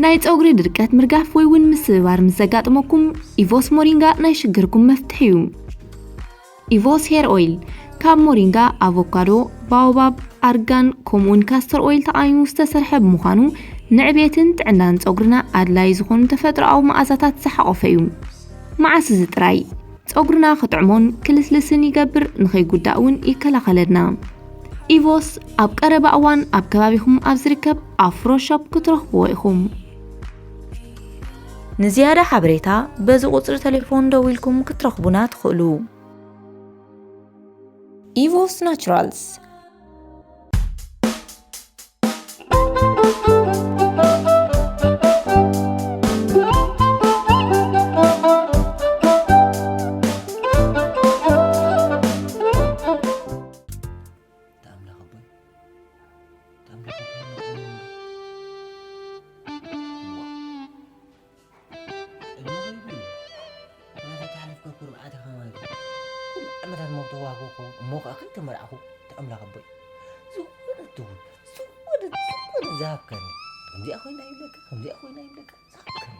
ናይ ጸጉሪ ድርቀት ምርጋፍ ወይ እውን ምስብባር ምስ ዘጋጥመኩም፣ ኢቮስ ሞሪንጋ ናይ ሽግርኩም መፍትሒ እዩ። ኢቮስ ሄር ኦይል ካብ ሞሪንጋ፣ ኣቮካዶ፣ ባኦባብ፣ ኣርጋን ከምኡውን ካስተር ኦይል ተቓሚሙ ዝተሰርሐ ብምዃኑ፣ ንዕቤትን ጥዕናን ጸጉርና ኣድላዪ ዝኾኑ ተፈጥሮኣዊ መኣዛታት ዝሓቖፈ እዩ። መዓስ እዚ ጥራይ ጸጉርና ክጥዕሞን ክልስልስን ይገብር፣ ንኸይጉዳእ እውን ይከላኸለልና። ኢቮስ ኣብ ቀረባ እዋን ኣብ ከባቢኹም ኣብ ዝርከብ ኣፍሮ ሾፕ ክትረኽብዎ ኢኹም። ንዝያዳ ሓበሬታ በዚ ቁጽሪ ቴሌፎን ደዊልኩም ክትረኽቡና ትኽእሉ። ኢቮስ ናቹራልስ። ቅድሚ ከይዱ፣ እታ ዘይተሓለፍካ ኩርብዓት ኢኻ ማለት እዩ። ኩሉ ዓመታት ሞት ተዋህበኩ፣ እሞ ኸኣ ከይተመርዓኹ፣ እቲ ኣምላኽ ኣቦይ፣ ዝወደት ትኹን፣ ዝወደት፣ ዝወደት ዝሃብካኒ። ከምዚኣ ኮይና ይብለካ፣ ከምዚኣ ኮይና ይብለካ፣ ዝሃብካኒ።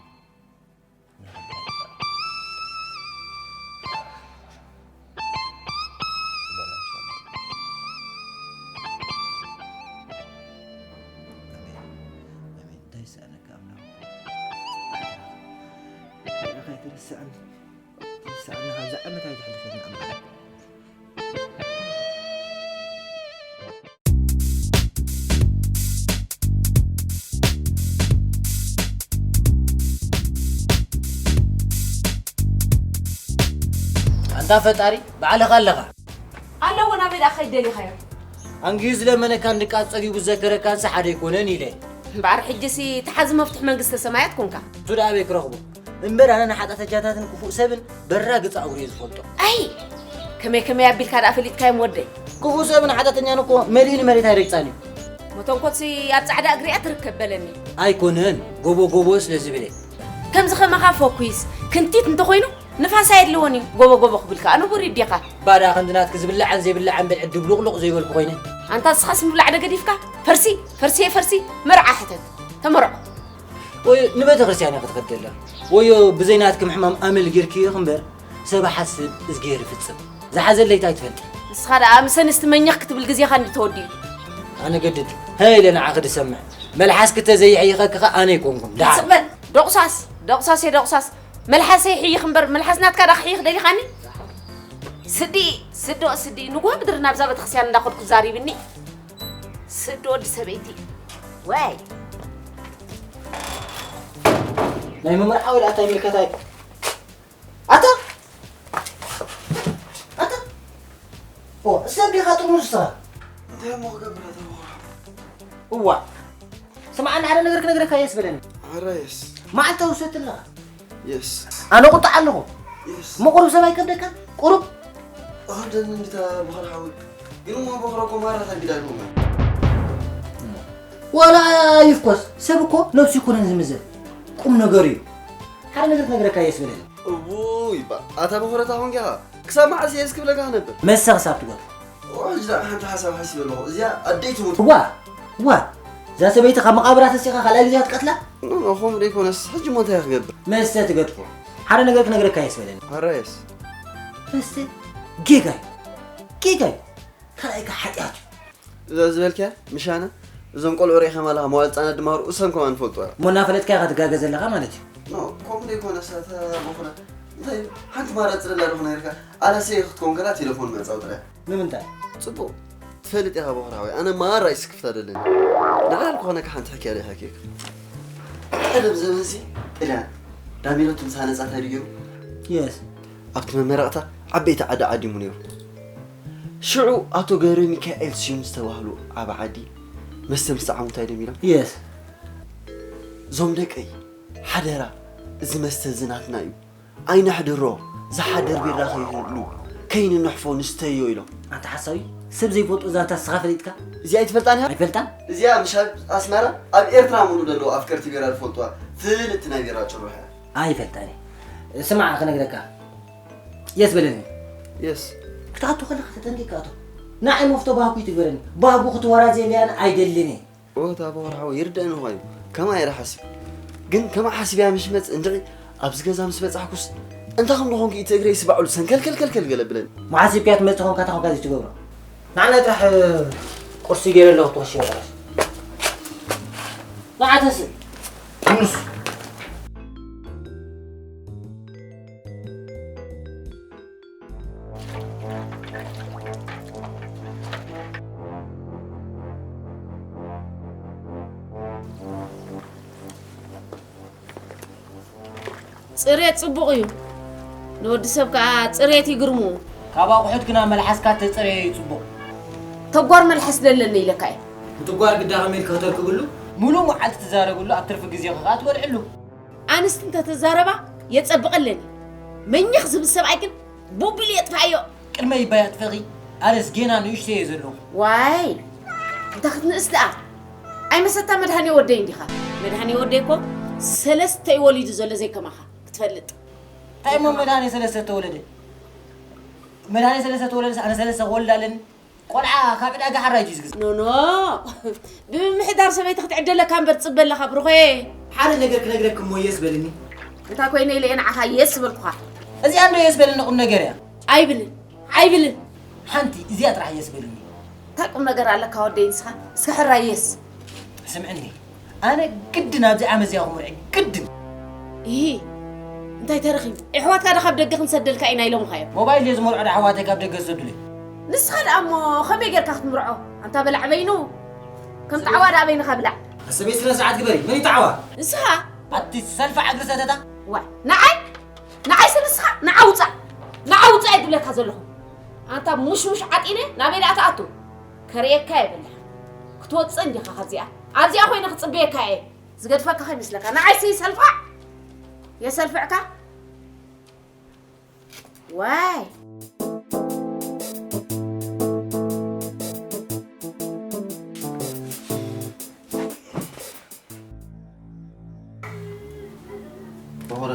ኣምላኽ ኣቦይ። ኣሜን። ኣሜን። እንታይ ይሰኣነካ ኣምላኽ? ንዓኻ ኣይትርስዕን። ትርስዓና፣ ካብዛ ዓመት ኣይትሕልፈና ኣምላኽ። ኣንታ ፈጣሪ፣ ባዕልኻ ኣለኻ። ኣለዎ፣ ናበይ ደኣ ክኸይድ ደሊኻዮ? ኣንጊሁ ዝለመነካን ድቃስ ጸጊቡ ዝዘከረካንስ ሓደ ኣይኮነን ኢለ። እምበኣር ሕጂሲ ተሓዚ መፍትሒ መንግስተ ሰማያት ኮንካ። እሱ ደኣ ኣበይ ክረኽቦ? እምበር ኣነ ንሓጢኣተኛታትን ክፉእ ሰብን በራግጽ ኣውርየ ዝፈልጦ። ኣይ! ከመይ ከመይ ኣቢልካ ደኣ ፈሊጥካዮም ወደይ? ክፉእ ሰብን ሓጢኣተኛን እኮ መሊኡ ንመሬት ኣይረግጻን እዩ። መተንኮትሲ ኣብ ጻዕዳ እግሪ እያ ትርከብ በለኒ። ኣይኮነን፣ ጎቦ ጎቦ ስለ ዝብል እየ። ከምዚ ከማኻ ፈኩይስ ክንቲት እንተኾይኑ ንፋስ ኣየድልዎን እዩ። ጎቦ ጎቦ ክብል ከኣ ንቡር እዩ ዲኻ? ባዳ ከምዚ ናትኪ ዝብላዕን ዘይብላዕን ብልዒ ድብሉቕሉቕ ዘይበልኩ ኮይነ። ኣንታ ንስኻስ ምብላዕ ዶ ገዲፍካ? ፈርሲ፣ ፈርሲ፣ ፈርሲ፣ መርዓ ሕተት። ተመርዖ። ወይ ንቤተ ክርስቲያን ኢኺ ትኸዲ ዘለኺ። ወዮ ብዘይ ናትኪ ምሕማም ኣመል ጌርክዮ እምበር፣ ሰብ ሓስብ እዝግሄር ይፍጽም። ዝሓዘለይ እንታይ ትፈልጢ? ንስኻ ደኣ ምስ ኣንስቲ መኘኽ ክትብል ግዜኻ እንዲ ተወዲኡ። ኣነ ገድድ፣ ሀ ኢለ ንዓኺ ድሰምዕ። መልሓስኪ ተዘይሕይኸኪ ኸኣ ኣነ ኣይኮንኩን። ደሓር። ስቕ በል። ደቑሳስ፣ ደቑሳስ እየ ደቑሳስ። መልሓሰይ ይሕይኽ እምበር፣ መልሓስ ናትካ ደኣ ክሕይኽ ደሊኻኒ? ስዲ፣ ስዲ፣ ስዲ። ንጉሆ ብድሪ ናብዛ ቤተክርስትያን እንዳኸድኩ ዛሪብኒ። ስዲ ወዲ ሰበይቲ። ወይ። ናይ መመርዓዊ ደኣ እንታይ ይምልከታ እዩ? ኣታ! ኣታ! ኦ፣ ሰብ ዲኻ ጥርሙዝ ንስኻ? እንታይ እሞ ክገብር ኣታ በኹራ? እዋ! ስምዓኒ፣ ሓደ ነገር ክነግረካ የስ በለኒ። ኣረ የስ። መዓልታዊ ሰቲ ኣለኻ? የስ። ኣነ ቁጣዕ ኣለኹ። የስ። እሞ ቁሩብ ሰብ ኣይከብደካን? ቁሩብ? ኣኽብደኒ እንድታ በኹራ ሓወይ። ግን እሞ በኹራ እኮ ማራ ተቢላ ኣለኹ። ዋላ ይፍኮስ፣ ሰብ እኮ ነብሱ ኣይኮነን ዝምዘን። ቁም ነገሩ እዩ። ሓደ ነገር ክነግረካ የስ በለኒ። እውይ፣ ባ-፣ ኣታ በኹራ ታኾንኪ ኢኻ። ክሳብ መዓስ እየ እስኪ ብለካ ክነብር? መስተ ክሳብ ትገድፎ። ኦ፣ ሕጂ ደኣ ሓንቲ ሓሳብ ሓሲበ ኣለኹ። እዚኣ ኣደይ ትሙት። እዋ፣ እዋ፣ እዛ ሰበይቲ ካብ መቓብራ ተሲኻ ካልኣይ ግዜ ክትቀትላ? ኖ፣ ኖ፣ ከምኡ ደይኮነስ፣ ሕጂ እሞ እንታይ ክገብር? መስተ ትገድፎ። ሓደ ነገር ክነግረካ የስ በለኒ። ኣራየስ። መስተ ጌጋ እዩ። ጌጋ እዩ። ካልኣይ ከ ሓጢኣት እዩ። እዛ ዝበልክያ ምሻና፣ እዞም ቆልዑ ርኢኻ ማለኻ መዋል ህጻናት ድማ ርእሶም ከማን ይፈልጡ እዮም። እሞ እናፈለጥካ ኢኻ ትጋገ ዘለኻ ማለት እዩ። ኖ፣ ከምኡ ደይኮነስ ኣታ በኹራ። እንታይ ሓንቲ ማራ ጽለላ ዶ ነይርካ? ኣላሰይ ክትከውን ከላ ቴሌፎን ምዕጻው ጥራይ። ንምንታይ? ጽቡቕ ትፈልጥ ኢኻ በኹራ ሓወይ። ኣነ ማራ እዩ ስክፍታ ደለኒ። ንዓል ክኾነካ ሓንቲ ሕክያ ዶ ይሓክየካ። ቀደም ዘበንሲ ጥልያን ዳሜሎት ምስ ሃነጻ እንታይ ድዩ ገይሩ? የስ። ኣብቲ መመረቕታ ዓበይቲ ዓዲ ዓዲሙ ነይሩ። ሽዑ ኣቶ ገብረ ሚካኤል ስዩም ዝተባህሉ ዓቢ ዓዲ መስተ ምስ ጠዓሙ እንታይ ድዮም ኢሎም? የስ። እዞም ደቀይ፣ ሓደራ፣ እዚ መስተ እዚ ናትና እዩ። ኣይነሕድሮ፣ ዝሓድር ቢራ ከይህሉ፣ ከይንንሕፎ ንስተዮ ኢሎም። ኣንታ ሓሳዊ፣ ሰብ ዘይፈልጦ ዛንታ ንስኻ ፈሊጥካ? እዚኣ ኣይትፈልጣን ኢኻ? ኣይፈልጣን? እዚኣ ምሽ ኣብ ኣስመራ፣ ኣብ ኤርትራ ሙሉእ ዘለዉ ኣፍቀርቲ ቢራ ዝፈልጥዋ ፍልጥቲ ናይ ቢራ ጭሩሕ እያ። ኣይፈልጣን እየ። ስማዕ ክነግረካ። የስ በለኒ። የስ። ክትኣቱ ከለኻ ተጠንቂቕካ ኣቱ። ንዓይ መፍቶ ባህጉ ይትግበረኒ። ባህጉ ክትወራዘየለያን ኣይደልን እየ። ኦ፣ እታ በኹራ ሓወይ፣ ይርደኣኒ እኳ እዩ። ከማይ ኢለ ሓሲብ። ግን ከመይ ሓሲብያ ምስ መጽ እንድዒ ኣብዚ ገዛ ምስ በጻሕኩስ እንታይ ከም ዝኾንኩ እቲ እግረይ ስባዕሉ ሰንከልከልከልከል ገለ ብለኒ። መሓሲብክያ ትመጽእ ኾንካ እንታይ ኾንካ እዚ ትገብሮ? ንዓና ጥራሕ ቁርሲ ገይረ ኣለኹ ትኸሽዮ ጥራሕ። ንዓተስ እንስ ጽሬት ጽቡቕ እዩ። ንወዲ ሰብ ከኣ ጽሬት ይግርሙ። ካብ ኣቑሑት ግና መልሓስካ ተጽረዮ እዩ ጽቡቕ። ተጓር መልሓስ ደለኒ ኢለካ እየ። ንትጓር ግዳ ከመይ ኢልኪ ከተርክብሉ? ምሉእ መዓልቲ ትዛረብሉ፣ ኣብ ትርፊ ግዜኺ ከኣ ትበልዕሉ። ኣንስቲ እንተተዛረባ የጸብቐለን እዩ። መኘኽ ዝብል ሰብኣይ ግን ቡቢል የጥፍኣዮ። ቅድመይ እባ የጥፍእኺ፣ ኣነስ ጌና ንእሽተይ እየ ዘለኹ። ዋይ እንታ ክትንእስ ደኣ። ኣይመሰታ መድሃኔ ወደይ እንዲኻ። መድሃኔ ወደይ እኮ ሰለስተ እዩ ወሊዱ ዘሎ ዘይከማኻ ክትፈልጥ። እንታይ እሞ መድሃኔ ሰለስተ ተወለደ? መድሃኔ ሰለስተ ተወለደስ ኣነ ሰለስተ ክወልድ ኣለኒ? ቆልዓ ካብ ዕዳጋ ሓራጅ እዩ ዝግዛእ። ኖኖ ብምምሕዳር ሰበይቲ ክትዕደለካ እምበር ትጽበ ኣለኻ ብሩኸየ። ሓደ ነገር ክነግረኪ እሞ የስ በልኒ። እንታይ ኮይነ ኢለ እየ ንዓኻ የስ ዝበልኩኻ። እዚኣ እንዶ የስ በልኒ ቁም ነገር እያ። ኣይብልን ኣይብልን። ሓንቲ እዚኣ ጥራሕ የስ በልኒ። እንታይ ቁም ነገር ኣለካ ወደይ ንስኻ? እስከ ሕራይ የስ። ስምዕኒ ኣነ ግድን ኣብዚ ዓመት እዚኣ ክምርዒ ግድን። ኢሂ እንታይ ተረኺቡ? ኣሕዋትካ ዶ ካብ ደገ ክንሰደልካ ኢና ኢሎምኻ እዮም? ሞባይል ድየ ዝመርዖ ዶ ኣሕዋተይ ካብ ደገ ዝሰዱለይ? ንስኻ ደኣ እሞ ኸመይ ጌርካ ክትምርዖ? ኣንታ በላዕ በይኑ። ከም ጣዕዋ ደኣ በይንኻ ብላዕ። ኣሰበይ ስነ ስርዓት ግበሪ። መን እዩ ጣዕዋ? ንስኻ። ኣቲ ሰልፋዕ እግሪ ሰተታ። ዋይ ንዓይ ንዓይሲ ንስኻ ንዓ ውጻእ። ንዓ ውጻእ እየ ዝብለካ ዘለኹ። ኣንታ ሙሽሙሽ ዓጢነ ናበይ ደኣ ትኣቱ? ከርእየካ የብልኻ። ክትወጽእ እንዲኻ ካብዚኣ። ኣብዚኣ ኮይነ ክጽበየካ እየ። ዝገድፈካ ከይመስለካ። ንዓይሲ ሰልፋዕ የሰልፍዕካ። ዋይ መኾረ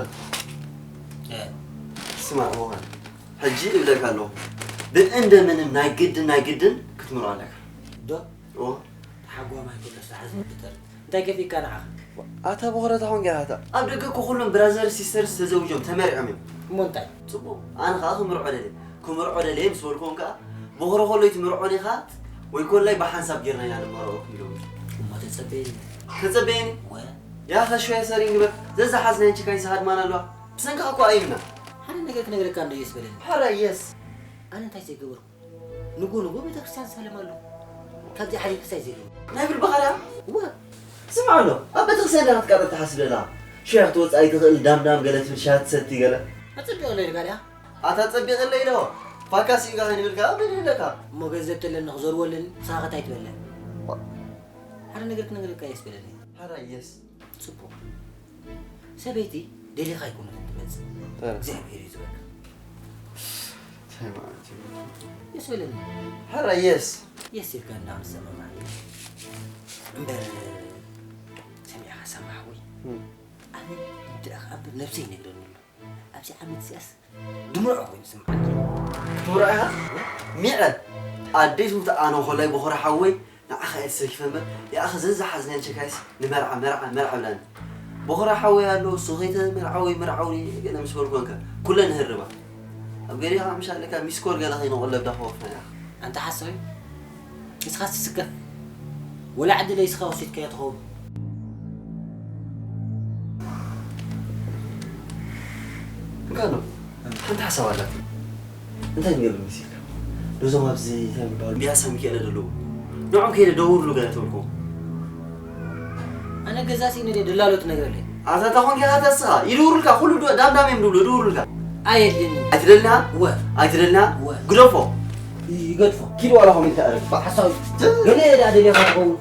ስማዕ መኾረ ሕጂ እብለካ ኣለኹ ብእንደምንም ናይ ግድን ናይ ግድን ክትምሮ ኣለካ ዶ ተሓጓማይ ኩሉ ስራሕ ዝፍጠር እንታይ ከፊካ ንዓኻ ኣታ መኾረ ተኾን ገና ኣታ ኣብ ደገ እኮ ኩሎም ብራዘር ሲስተርስ ተዘውጆም ተመሪዖም እዮም እሞ እንታይ ጽቡቕ ኣነ ኸኣ ክምርዖ ደልየ ክምርዖ ደልየ ምስ በልክዎም ከኣ ቦኽሪ ከሎ ኣይትምርዖን ኢኻ ወይ ኮላይ ብሓንሳብ ጌርና ኢና ንመርዖኩም ኢሎምኒ። እሞ ተጸበየኒ። ተጸበየኒ? ወ። ያኸ ሸያ ሰሪን ግበር ዘዝሓዝናዮ ችካይ ዝሃድማና ኣለዋ ብሰንክኻ እኮ ኣይምና። ሓደ ነገር ክነግረካ እንዶ የስ በለኒ። ሕራይ የስ። ኣነ እንታይ ዘይገበርኩ? ንጎ ንጎ ቤተክርስትያን ዝሳለም ኣሎ። ካብዚ ሓሊፍስ ኣይዘልዩን። ናይ ብልብኻ ድኣ? እወ። ስምዓ ኣሎ፣ ኣብ ቤተክርስትያን ዲኻ ክትቃጸል ትሓስብ ዘለኻ? ሽሕ ክትወጽእ ኣይትኽእል፣ ዳም ዳም ገለ ትብል፣ ሻሂ ትሰቲ ገለ። ኣጸቢቑለይ ኢልካ ድኣ? ኣታ ጸቢቕለይ ዶ? ፋካ ስኢንካ ከይንብልካ፣ መን ይብለካ? እሞ ገንዘብ ተለኒ ክዘርወለኒ፣ ንስኻ ከ ታይ ትበለኒ? ሓደ ነገር ክነግረካ የስ በለለይ። ሓራይ የስ። ጽቡቕ። ሰበይቲ ደሊኻ ኣይኮነትን ትመጽእ። እግዚኣብሔር እዩ ዝበካ። የስ በለኒ። ሓራይ የስ። የስ ኢልካ እንዳ ምስ ሰማማዕ እምበር ሰሚዕኻ ሰማሕ ወይ ኣነ እንድዕኻ እምበር ነብሰይ ይነግረኒ ኣሎ ኣብዚ ዓመት እዚኣስ ድምርዖ ኮይኑ ስምዓኒ ክትምርዖ ኢኻ ሚዐ ኣደይ ትሙት ኣነ ኾላይ በኾረ ሓወይ ንዓኻ እየ ተሰኪፈ እምበር ያኣኸ ዘዝሓዝናዮ ቸካይስ ንመርዓ መርዓ መርዓ ብላኒ በኾረ ሓወይ ኣሎ እሱ ኸይተ መርዓወይ መርዓውኒ ገለ ምስ በልኩ እንከ ኩለን ህርባ ኣብ ገዲኻ ምሻለካ ሚስኮር ገለ ኸይንቆለብ ዳኸወፍና ኢኻ ኣንታ ሓሳዊ ንስኻ ትስከፍ ወላ ዕድለይ እስኻ ወሲድካዮ ትኸውን እንካ ኣሎ ሓንቲ ሓሳብ ኣላት እንታይ ንገብር መሲልካ ነዞም ኣብዚ እንታይ ምባሉ ቢያሳ ሚካኤለ ዘለዉ ንዖም ከይደ ደውርሉ ገለ ተበልኮ ኣነ ገዛ ሲእነ ደላሎ ትነግረለይ ኣታ ታኾን ጌኻ ተስኻ ይድውሩልካ ኩሉ ዳምዳም እዮም ድብሉ ድውሩልካ ኣየድልን ኣይትደልና ወ ኣይትደልና ወ ግደፎ ይገድፎ ኪድ ዋላ ኾም ኢልካ እረግፋ ሓሳዊ ገለ ደኣ ደልዮኻ ትኸውን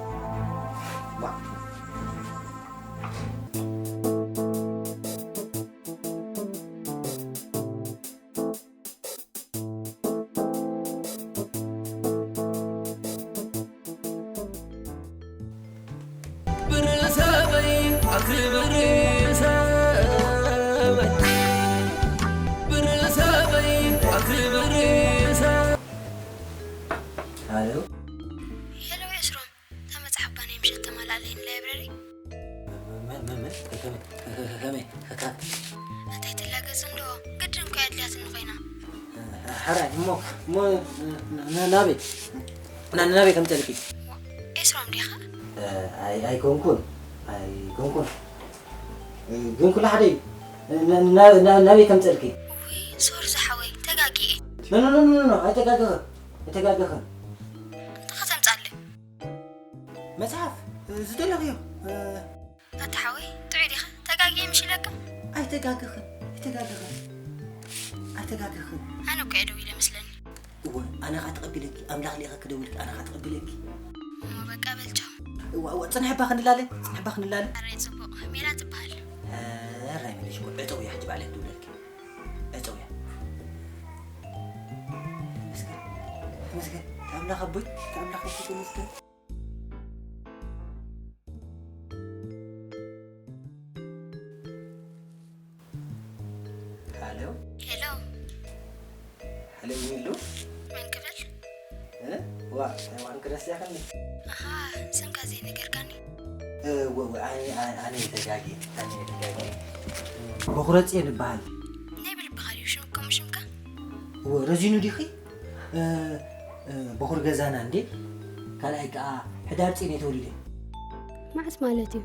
ሄሎ ኤስሮም፣ እታ መጽሓፍ ባነይ ምሸት ተማልኣለይ ንላይብረሪ። መን መን መን? ከመይ? ከካብ? እተይ ትላገጽ እንዶ፣ ግድን እኮ ኣድልያትኒ ኮይና። ሕራይ፣ እሞ፣ እሞ፣ ን-፣ ን-፣ ናበይ? ና-፣ ናበይ ከምጸልኪ? ኤስሮም ዲኻ? ኣይ-፣ ኣይኮንኩን፣ ኣይኮንኩን። ግን ኩሉ ሓደ እዩ። ን-፣ ን-፣ ናብ-፣ ናብ-፣ ናበይ ከምጸልኪ? ውይ፣ ሶሪ ዝሓወይ፣ ተጋጊየ። ኖ፣ ኖ፣ ኖ፣ ኖ፣ ኖ፣ ኣይተጋገኽን፣ ኣይተጋገኽን። እንታይ ከተምጻለይ? መጽሓፍ፣ ዝደለኽዮ፣ ኣታ ሓወይ፣ ጥዑይ ዲኻ? ተጋጊየ ምሽ ኢለካ? ኣይተጋገኽን፣ ኣይተጋገኽን፣ ኣይተጋገኽን። ኣነ እኮ እየ ደው ኢለ መስለኒ። እወ፣ ኣነ ኸኣ ተቐቢለኪ፣ ኣምላኽ ልኢኸ ክደውልኪ፣ ኣነ ኸኣ ተቐቢለኪ። እሞ በቃ በል ቻው። እዋ፣ እዋ፣ ጽንሕባ ክንላለ፣ ጽንሕባ ክንላለ። ኣረ ጽቡቕ፣ ሜላት ትበሃል። ኣረ፣ ኣይመለሽ እኮ፣ ዕጸው እያ፣ ሕጂ ባዕለይ ክድውለልኪ። ዕጸው እያ። ተመስገን፣ ተመስገን፣ ኣምላኽ ኣቦይ፣ ኣምላኽ ኣቦይ፣ ተመስገን። ሃሎ። ሄሎ። ሃሎ፣ ሚሉ? መን ክብል? እ? ዋ፣ ዋን ክርስትያን ከኒ? ኣሃ፣ ስምካ ዘይነገርካኒ። እ፣ ወ-፣ ወ-፣ ኣነ፣ ኣነ፣ ኣነ ተጋጊ፣ ኣነ ተጋጊ። በኹረ ጽዮን እበሃል። ናይ ብልብኻ ድዩ ሽም-፣ ከምኡ ሽምካ? እወ፣ ረዚኑ ዲኺ? እ፣ እ፣ በኹር ገዛና እንዴ? ካልኣይ ከኣ ሕዳር ጽዮን እየ ተወሊደ። መዓስ ማለት እዩ?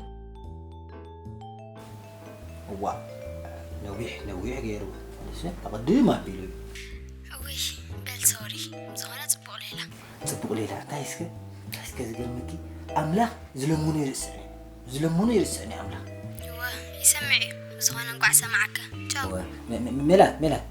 እዋ፣ ነዊሕ፣ ነዊሕ ገይሩ። ንሱ ኣቐድም ኣቢሉ እዩ። እውይ፣ በል ሶሪ። ብዝኾነ ጽቡቕ ሌላ። ጽቡቕ ሌላ። እንታይ እስከ? እንታይ እስከ ዝገርመኪ? ኣምላኽ ዝለምኖ ይርስዕን እዩ። ዝለምኖ ይርስዕን እዩ ኣምላኽ። እወ፣ ይሰምዕ እዩ። ብዝኾነ እንቋዕ ሰማዓካ። ቻው። እወ፣ መ-፣ መ-፣ ሜላት፣ ሜላት።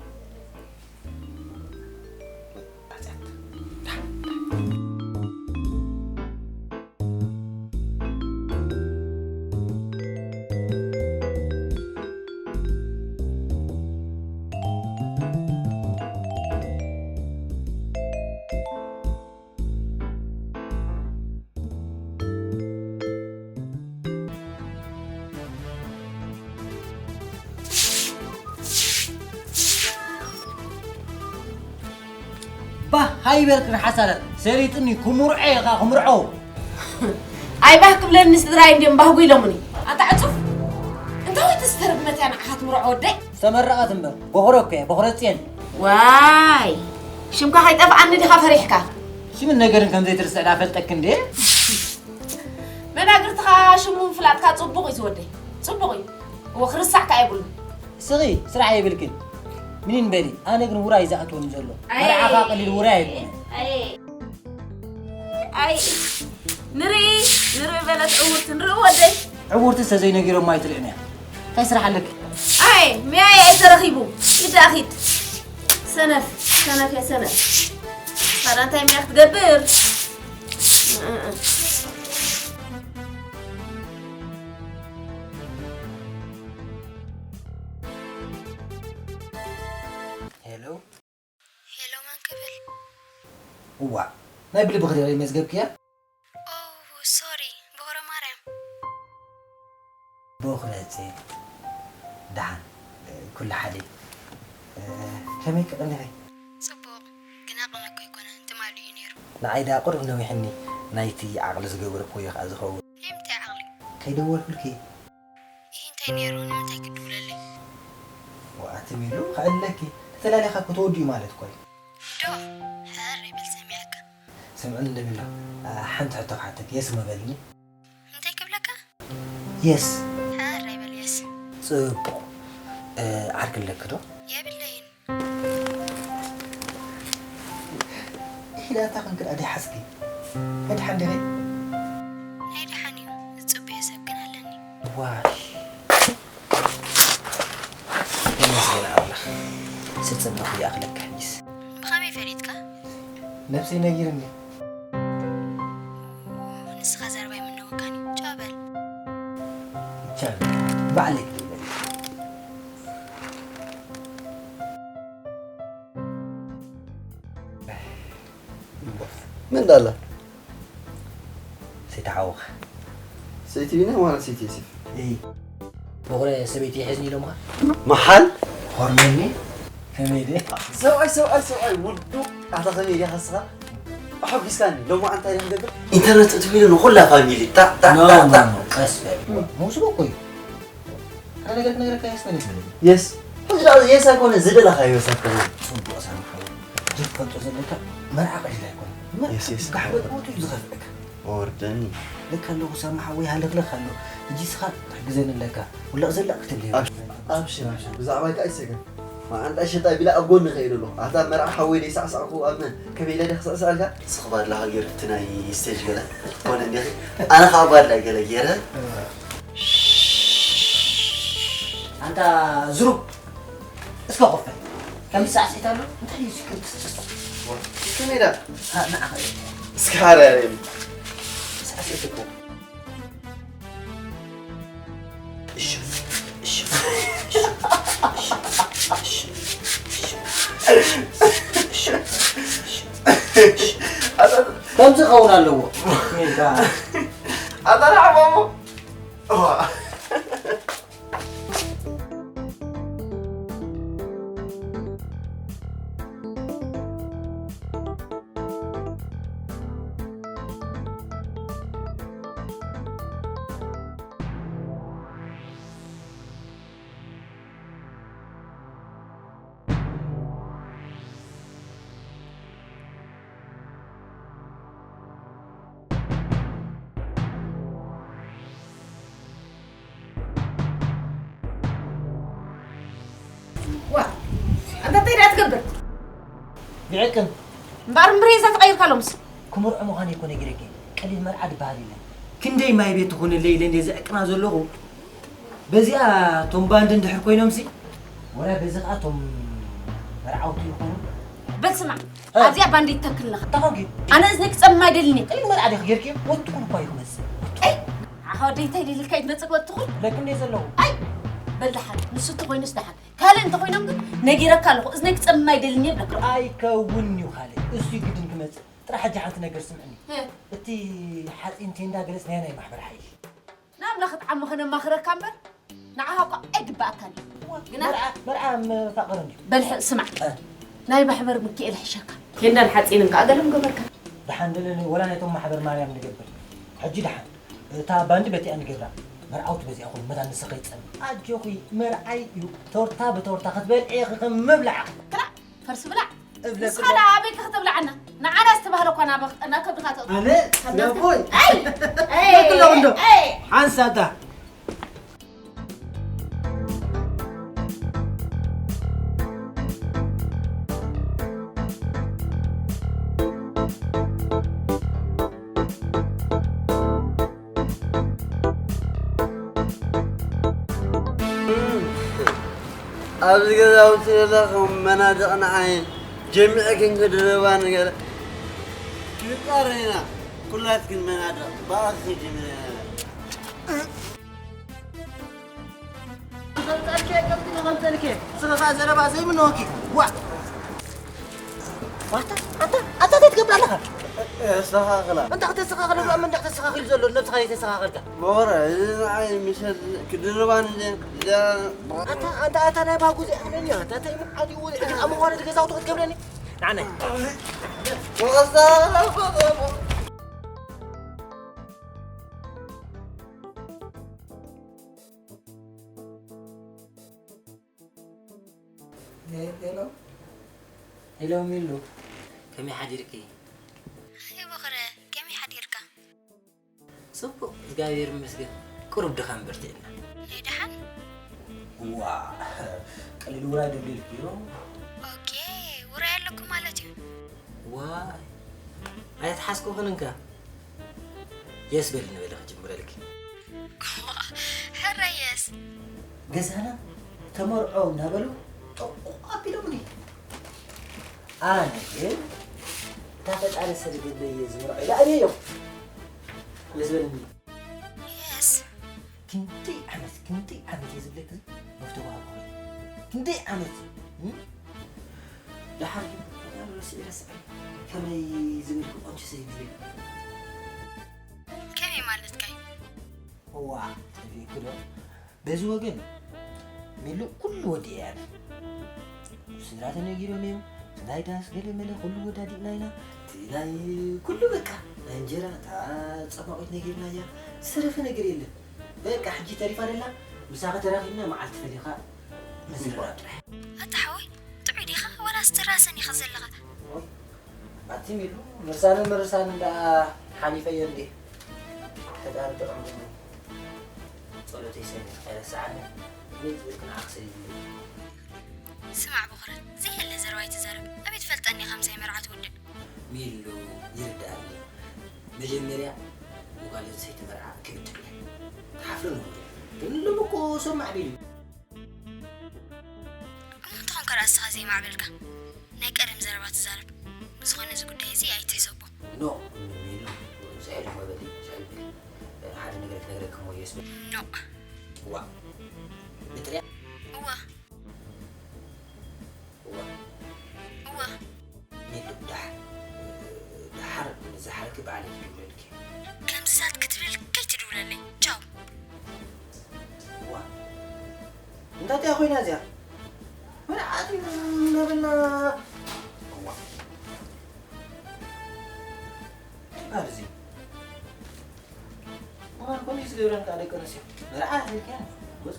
ባህ ሃይበል ክንሓሳላት ሰሪጥኒ ክምርዖ ኢኻ ክምርዖ። ኣይ ባህ ክብለኒ ስድራይ እንድዮም ባህጉ ኢሎምኒ። ኣታ ዕጹፍ፣ እንታይ ወይ ተስተርግመት እያ ንዓኻ ትምርዖ ወደይ? ዝተመረቐት እምበር፣ ቦኽረ እኮ እየ፣ ቦኽረ ጽየን። ዋይ፣ ሽምካ ከይጠፍኣኒ ዲኻ ፈሪሕካ? ሽምን ነገርን ከም ዘይትርስዕ ዳፈልጠክ እንዴ? መናግርትኻ ሽሙ ምፍላጥካ ጽቡቕ እዩ ዝወደይ፣ ጽቡቕ እዩ። እወ፣ ክርስዕ ከኣ የብሉን። ስኺ፣ ስራሕ የብልክን። ምኒን በሊ፣ ኣነ ግን ውራይ ዝኣትወኒ ዘሎ። ኣይ። መርዓኻ ቀሊል ውራይ ኣይኮነን። ኣይ። ኣይ። ንርኢ፣ ንርኢ በለት ዕውርቲ፣ ንርኢ ወደይ። ዕውርቲ ሰዘይነጊሮም ኣይትልእን እያ። እንታይ ስራሕ ኣለኪ? ኣይ፣ ሚያይ ኣይተረኺቡ። ኪድ ደኣ ኪድ። ሰነፍ፣ ሰነፍ እያ ሰነፍ። ታዲያ እንታይ ሚያ ክትገብር? እ፣ እ፣ እ። ሄሎ። ሄሎ፣ መን ክብል? እዋእ፣ ናይ ብልቢ ክደረይ መዝገብክያ? ኦ፣ ሶሪ፣ ቦኽረ ማርያም። ቦኽረ ጽዮን፣ ደሓን፣ ኩሉ ሓደ። ከመይ ክቕንኺ? ጽቡቕ፣ ግና ቅነ እኮ ኣይኮነን፣ ትማሊ እዩ ነይሩ። ንዓይ ደኣ ቁሩብ ነዊሕኒ፣ ናይቲ ዓቕሊ ዝገበርክዎ እዩ ከኣ ዝኸውን። ናይ ምንታይ ዓቕሊ? ከይደወልኩልኪ። ይህ እንታይ ነይሩ? ንምንታይ ክድውለለይ? ዋእ፣ ኣቲ ሚሉ፣ ከዕልለኪ። ተተላሊኻ እኮ ተወዲኡ ማለት እኮ እዩ። ዶ፣ ሕር ይበል ሰሚዐካ። ስምዕኒ እንደ ሚሉ፣ ሓንቲ ሕቶ ክሓተኪ፣ የስ እሞ በልኒ። እንታይ ክብለካ? የስ። ሕር ይበል የስ። ጽቡቕ። እ፣ ዓርኪ ኣለኪ ዶ? የብለይን። ኢላ እታ ክንክድ ኣደይ ሓስኪ። መድሓን ዲኺ? ናይ ደሓን እዩ። ዝጽበዮ ሰብ ግን ኣለኒ። ዋይ። ተመስገን ኣምላኽ። ስጽበኹ ይኣኽለካ ሕጂስ። ብኸመይ ፈሊጥካ? ነብሰይ ነጊርኒ። ንስኻ ዘረባይ ምነወካኒ። ቻው በል። ቻው። ባዕለይ ክድውለልካ። መን ዳላ? ሰይቲ ሓውኻ። ሰይቲ ቢንያም ዋላ ሰይቲ ዮሴፍ? እይ። በኹረ ሰበይቲ ይሕዝኒ ኢሎምኻ? መሓል? ኾርመኒ? ከመይ ድየ? ሰብኣይ፣ ሰብኣይ፣ ሰብኣይ፣ ውዱእ። ኣታ ከመይ ኢኻ ንስኻ? ኣሐጒስካኒ። ሎማዓንቲ እንታይ ኢና ክንገብር? ኢንተርነት እትብሉ ንኹላ ፋሚሊ። ጣዕ፣ ጣዕ፣ ኖ፣ ጣዕ፣ ኖ፣ ጣዕ። ኖ፣ ቀስ በል። መውስቦ እኮ እዩ። ኣነ ነገር ክነግረካ የስ መን የስ መን የስ። ሕጂ ደኣ የስ ኣይኮነ ዝደለኻዮ የስ ኣይኮነ። ጽቡቕ ሳሚ ሓወይ። እዚ ክትፈልጦ ዘለካ መርዓ ቀሊል ኣይኮነ። መርዓ የስ፣ የስ። ካሕበጥ ሞት እዩ ዝኸፍአካ። ወርደኒ። ልክ ኣለኹ ሳሚ ሓወይ፣ ሃለኽለኽ ኣሎ። ሕጂ እስኻ ክትሕግዘኒ ኣለካ። ውልቕ ዘለቕ ክትብል እየ። ኣብሽር፣ ኣብሽር፣ ኣብሽር። ብዛዕባይ ከኣ ኣይትሰገር። መዓንጣ ሸጣ ቢላ ኣብ ጎኒ ከይደ ኣለኹ። ኣታ መርዓ ሓወይ ደይሳዕሳዕኩ ኣብ መን? ከመይ ኢለ ድየ ክስዕስዐልካ? እስኺ ባድላኻ ጌርኪ እቲ ናይ ስቴጅ ገለ ኮነ እንዲኺ። ኣነ ኸኣ ባድላይ ገለ ጌረ። ኣንታ ዝሩብ፣ እስከ ኮፍ በል። ከም ሳዕሲዕት ኣሎ፣ እንታይ እዩ እዚ ክርትስስ? ከመይ ኢላ? አ፣ ንዓኻ እዩ። እስከ ሓራይ ኣርእየኒ። ሳዕሲዕት እኮ። እሺ፣ እሺ፣ እሺ፣ እሺ፣ እሺ፣ እሺ፣ እሺ፣ እሺ። ከምዚ ክኸውን ኣለዎ። ኣታ ንዓማሞ። እዋ። ዋ፣ ኣንታ እንታይ ደኣ ትገብር? ይዕቅን። እምበኣር እምብሬዛ ተቐይርካ ሎምስ። ክምርዖ ምዃነይ እኮ ነጊረኪ። ቀሊል መርዓ ዝበሃል የለን። ክንደይ ማይ ቤት ትኹንለይ ኢለ እንድየ ዝዕቅና ዘለኹ። በዚኣ እቶም ባንድ እንድሕር ኮይኖምሲ፣ ወላ በዚ ኸኣ እቶም መርዓውቲ ይኾኑ። በል ስማዕ፣ እ። ኣብዚኣ ባንድ ይተክል ኣለኻ። እንታይ ኾንኪ? ኣነ እዝነይ ክጸምም ኣይደልን እየ። ቀሊል መርዓ ዲኺ ጌርኪ? ወትኹን እኳ እዩ ክመጽእ። ኣይ፣ ኣኻ ወደይ እንታይ ኢለ ኢልካ እዩ ዝመጽእ ወትኹን? ለክ እንደ ዘለዉ። ኣይ፣ በል ደሓን፣ ንሱ እንተኾይኑስ ደሓን። ካልእ እንተኾይኖም ግን ነጊረካ ኣለኹ፣ እዝነይ ክጸምም ኣይደልን እየ ብለካ። ኣይከውን እዩ ካልእ፣ እሱ እዩ ግድን ክመጽእ። ጥራሕ ሕጂ ሓንቲ ነገር ስምዕኒ። እ። እቲ ሓጺን ቴንዳ ገለጽ ናይ ናይ ማሕበር ሓይሊ። ንኣምላኽ እጥዓሞ ከነማኽረካ እምበር፣ ንዓኻ እኳ ኣይግብኣካን እዩ። ግና መርዓ፣ መርዓ መፋቕር እንድዩ። በል ሕ-፣ ስማዕ። እ። ናይ ማሕበር ሚካኤል ሕሸካ። ቴንዳን ሓጺንን ከኣ ገለ ምገበርካ። ደሓን ደለኒ፣ ወላ ናይቶም ማሕበር ማርያም ንገብር። ሕጂ ደሓን። እታ ባንዲ በቲኣ ንገብራ። መርዓውቲ በዚኣ ኹን፣ መታን ንስኺ ይጸም። ኣጆኺ፣ መርዓይ እዩ። ቶርታ ብቶርታ ክትበልዒ ኢኺ ከም ምብላዕ። ክላ፣ ፈርሲ ብላዕ። እብለኪ ንስኻ ኣሎ። ደኣ ኣበይ ክትብልዓና? ንዓና ዝተባህለ እኳ ናብ፣ ናብ ከብድኻ ተእትዎ። ኣነ? ካብ ናትካ? ስረቦይ። ኣይ! ኣይ! ትብለኪ ኣለኹ እንዶ። ኣይ! ሓንሳብ እታ። ኣብዚ ገዛውቲ ዘለኹም መናድቕ ንዓይ ጀሚዕክን ክድርባ ንገለ። ክቃረና ኩላትክን መናድቕ ብኣኺ ጀሚረ። ቐልቀልከ፣ ቀልቅል ቐልቀልከ። ስኻ ዘረባ ዘይምነወኪ። ዋ። ዋታ፣ ኣታ፣ ኣታ እንታይ ትገብር ኣለኻ? የስተኻኽላ። እንታይ ከተስተኻኽል? ኣብ መንደቕ ተስተኻኽል ዘሎ፣ ነብስኻ የተስተኻኸልካ። መወረ፣ እዚ ንዓይ ምሸት ክድርባን እንደ፣ እንደ ኣታ፣ ኣታ፣ ኣታ ናይ ባጉ ዘይኣምነኛ፣ ኣታ፣ እንታይ ምዓት እዩ፣ እዚ ኣብ መዋረዲ ገዛውቲ ክትገብረኒ? ንዓናይ። ወቐስታ፣ ሄ-፣ ሄሎ። ሄሎ ሚሉ፣ ከመይ ሓዲርኪ? ኣይ ቦኽረ፣ ከመይ ሓዲርካ? ጽቡቕ፣ እግዚኣብሔር ይመስገን። ቁሩብ ድኻም በርቲዕና። ናይ ደሓን? ዋ፣ ቀሊል ውራይ ዶ ጌርኪ ዶ? ኦኬ፣ ውራይ ኣለኩም ማለት እዩ። ዋይ፣ ኣይትሓስኩኽን እንካ። የስ በልኒ በለ ክጅምረልኪ። ሕራይ የስ። ገዛና ተመርዖ እናበሉ ጥቑቕ ኣቢሎምኒ። ኣነ ግን እታ ፈጣሪ ሰደደለይ እየ ዝምርዖ ኢለ ኣብየዮም። የስ በልኒ። የስ። ክንደይ ዓመት፣ ክንደይ ዓመት እየ ዝብለኪ መፍቶ ባህል ኮይኑ። ክንደይ ዓመት፣ እም? ደሓር ግን ረሲዐ፣ ረሲዐ። ከመይ ዝበልኩ ቆንጆ ሰበይቲ። ከመይ ማለትካ እዩ? እዋ፣ ጠፊእኩ ዶ? በዚ ወገን ሚሉ ኩሉ ወዲኤ ኣነ። ስድራ ተነጊሮም እዮም። ናይ ዳስ ገለ መለ ኩሉ ወዳዲእና ኢና። እቲ ናይ ኩሉ በቃ ናይ እንጀራ እታ ጸማቒት ነጊርናያ። ዝተረፈ ነገር የለን። በቃ ሕጂ ተሪፋ ደላ ምሳኺ ተራኺብና መዓልቲ ፈሊኻ ምዝርራብ ጥራሕ። ኣታ ሓወይ፣ ጥዑይ ዲኻ ወላስ ትራሰን ኢኻ ዘለኻ? ኣቲ ሚሉ ምርሳንን ምርሳንን ደኣ ሓሊፈዮ እንዴ። ፈጣሪ ጥዑም ጸሎተይ ሰሚዑ ኣይረስዓንን። እኔ ትብል ክንዓኽሰ ይብል። ስማዕ ብኹረት፣ ዘይህለ ዘረባ ኣይትዛረብ። ኣበይ ትፈልጠኒ ኢኻ ምሳይ መርዓ ትውድእ? ሚሉ ይርዳኣኒ። መጀመርያ ንጓል ኣንስተይቲ መርዓ ክብድል እየ። ትሓፍርን እሞ ግን ሎም እኮ ሰብ ማዕቢል እዩ። እሞ እንተኾንካ ደኣ እስኻ ዘይማዕበልካ ናይ ቀደም ዘረባ ትዛረብ። ብዝኾነ እዚ ጉዳይ እዚ ኣይትሕሰቦ። ኖ ሚሉ ዝሕል እሞ በሊ ዝሕል በሊ። ሓደ ነገር ክነግረኪ እሞ እየ ስበ። ኖ ዋ ብጥርያ እዋ እዋ እዋ ኒዱ ደሓር ደሓር ንዝሓርኪ ባዕለይ ክድውለልኪ። ከምዝታት ክትብል ከይትድውለለይ። ቻው። እዋ እንታይ እያ ኮይና እዚኣ? መርዓት እናበልና እዋ ባር እዚ እዋን ኮሚስ ገብረን ከዓ ደቂ ኣንስትዮ መርዓ ኢልክያን ወዝ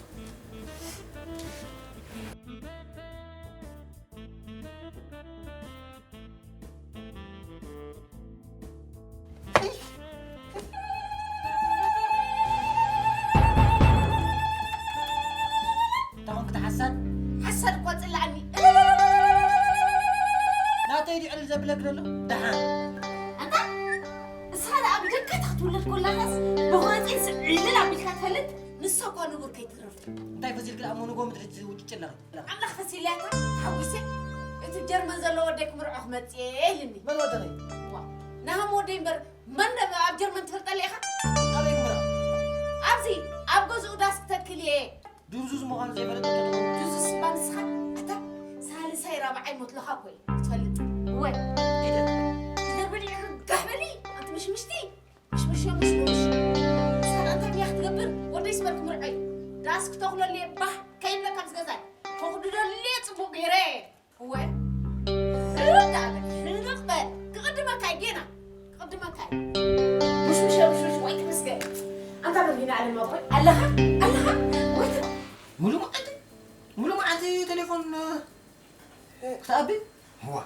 ተኾንክ ተሓሳድ ሓሳድ እኳ ፅላኣኒ ናተይ ድዩ ዕልል ዘብለክ ዘሎ ደሓን ኣንታ ንስኻ ደኣ ብጀካ እታ ክትውለድ ኮላኻስ ብቑረፂን ስዕልል ኣቢልካ ትፈልጥ ንሳ እኳ ንቡር ከይትርፍ እንታይ ፈሲልክ ደኣ እሞ ንጎ ምድሪ ትውጭጭ ኣለኺ ኣምላኽ ፈሲልያታ ተሓጒሰ እቲ ጀርመን ዘሎ ወደይ ክምርዖ ክመፅእ እየ ኢልኒ መን ወደኺ ናሃም ወደይ እምበር መን ኣብ ጀርመን ትፈልጠለ ኢኻ ኣበይ ክምርዖ ኣብዚ ኣብ ገዝኡ ዳስ ክተክል እየ ድርዙዝ ምዃኑ ዘይፈለጠቶ ትኸውን። ድርዙዝ እባ ንስኻ ኣታ ሳልሳይ ራብዓይ ሞትለኻ እኮ እዩ ክትፈልጥ። እወ። ሂደ። ሂደ በሊዕኺ ጋሕ በሊ ኣንቲ ምሽምሽቲ። ምሽምሽ ምሽምሽ። ንስኻ እንታይ ድያ ክትገብር? ወደይ ስበር ክምርዖ እዩ። ዳስ ክተኽለሉ እየ ባህ ከይብለካ ምስ ገዛይ። ከኹድደሉ እየ ጽቡቕ ገይረ። እወ ርድ ኣለ ሕንቕ በል ክቕድመካ እዩ ጌና ክቕድመካ እዩ ሙሽሙሽ ሙሽሙሽ ወይ ትመስገን ኣንታ መርሂና ኣለማ ቦይ ኣለኻ ኣለኻ ወይ ትባ ሙሉ መዓልቲ ሙሉ መዓልቲ ቴሌፎን ክትኣቢ ዋ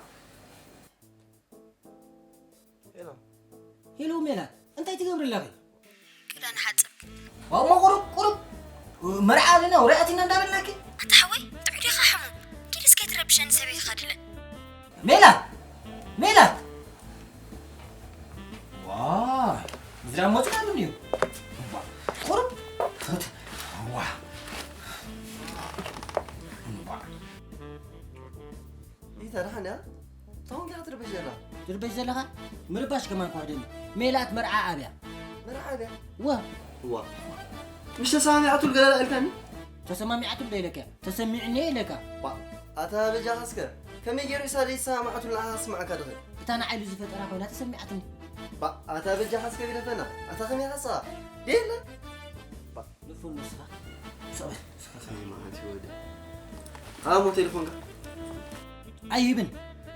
ሄሎ ሄሎ ሜላት እንታይ ትገብሪ ኣለኺ ክዳን ሓጽብ ዋው እሞ ቁሩብ ቁሩብ መርዓ ኣለና ወረ ኣቲና እንዳበልናኪ ኣታ ሓወይ ጥዑይ ዲኻ ሕሙ ኪድ እስከ ትረብሸኒ ሰበይትኻ ድለ ሜላት ሜላት ዋይ ምዝራብ መፅእ ኣሉኒ እዩ ቁሩብ ዋ ይታ ደሓን እያ ታውን ዲኻ ትርበሽ ዘላ ትርበሽ ዘለኻ ምርባሽ ከማን ክወደኒ ሜላት መርዓ ኣብያ መርዓ ኣብያ ወ ዋ ምሽ ተሰማሚዓቱል ገላላ ኢልካኒ ተሰማሚዓቱል ዶ ኢለካ ተሰሚዕኒ ኢለካ ዋ ኣታ በጃኻ እስከ ከመይ ገይሩ ኢሳ ዘይተሰማማዓቱል ንዓኻ ስማዓካ ድኽእል እታ ንዓይሉ ዝፈጠራ ኮይና ተሰሚዓትኒ ባ ኣታ በጃኻ እስከ ግደፈና ኣታ ከመይ ሓሳ የለ ንፉን ንስኻ ሰበ ስኻ ከመይ ማለት ይወደ ኣሞ ቴሌፎንካ ኣይህብን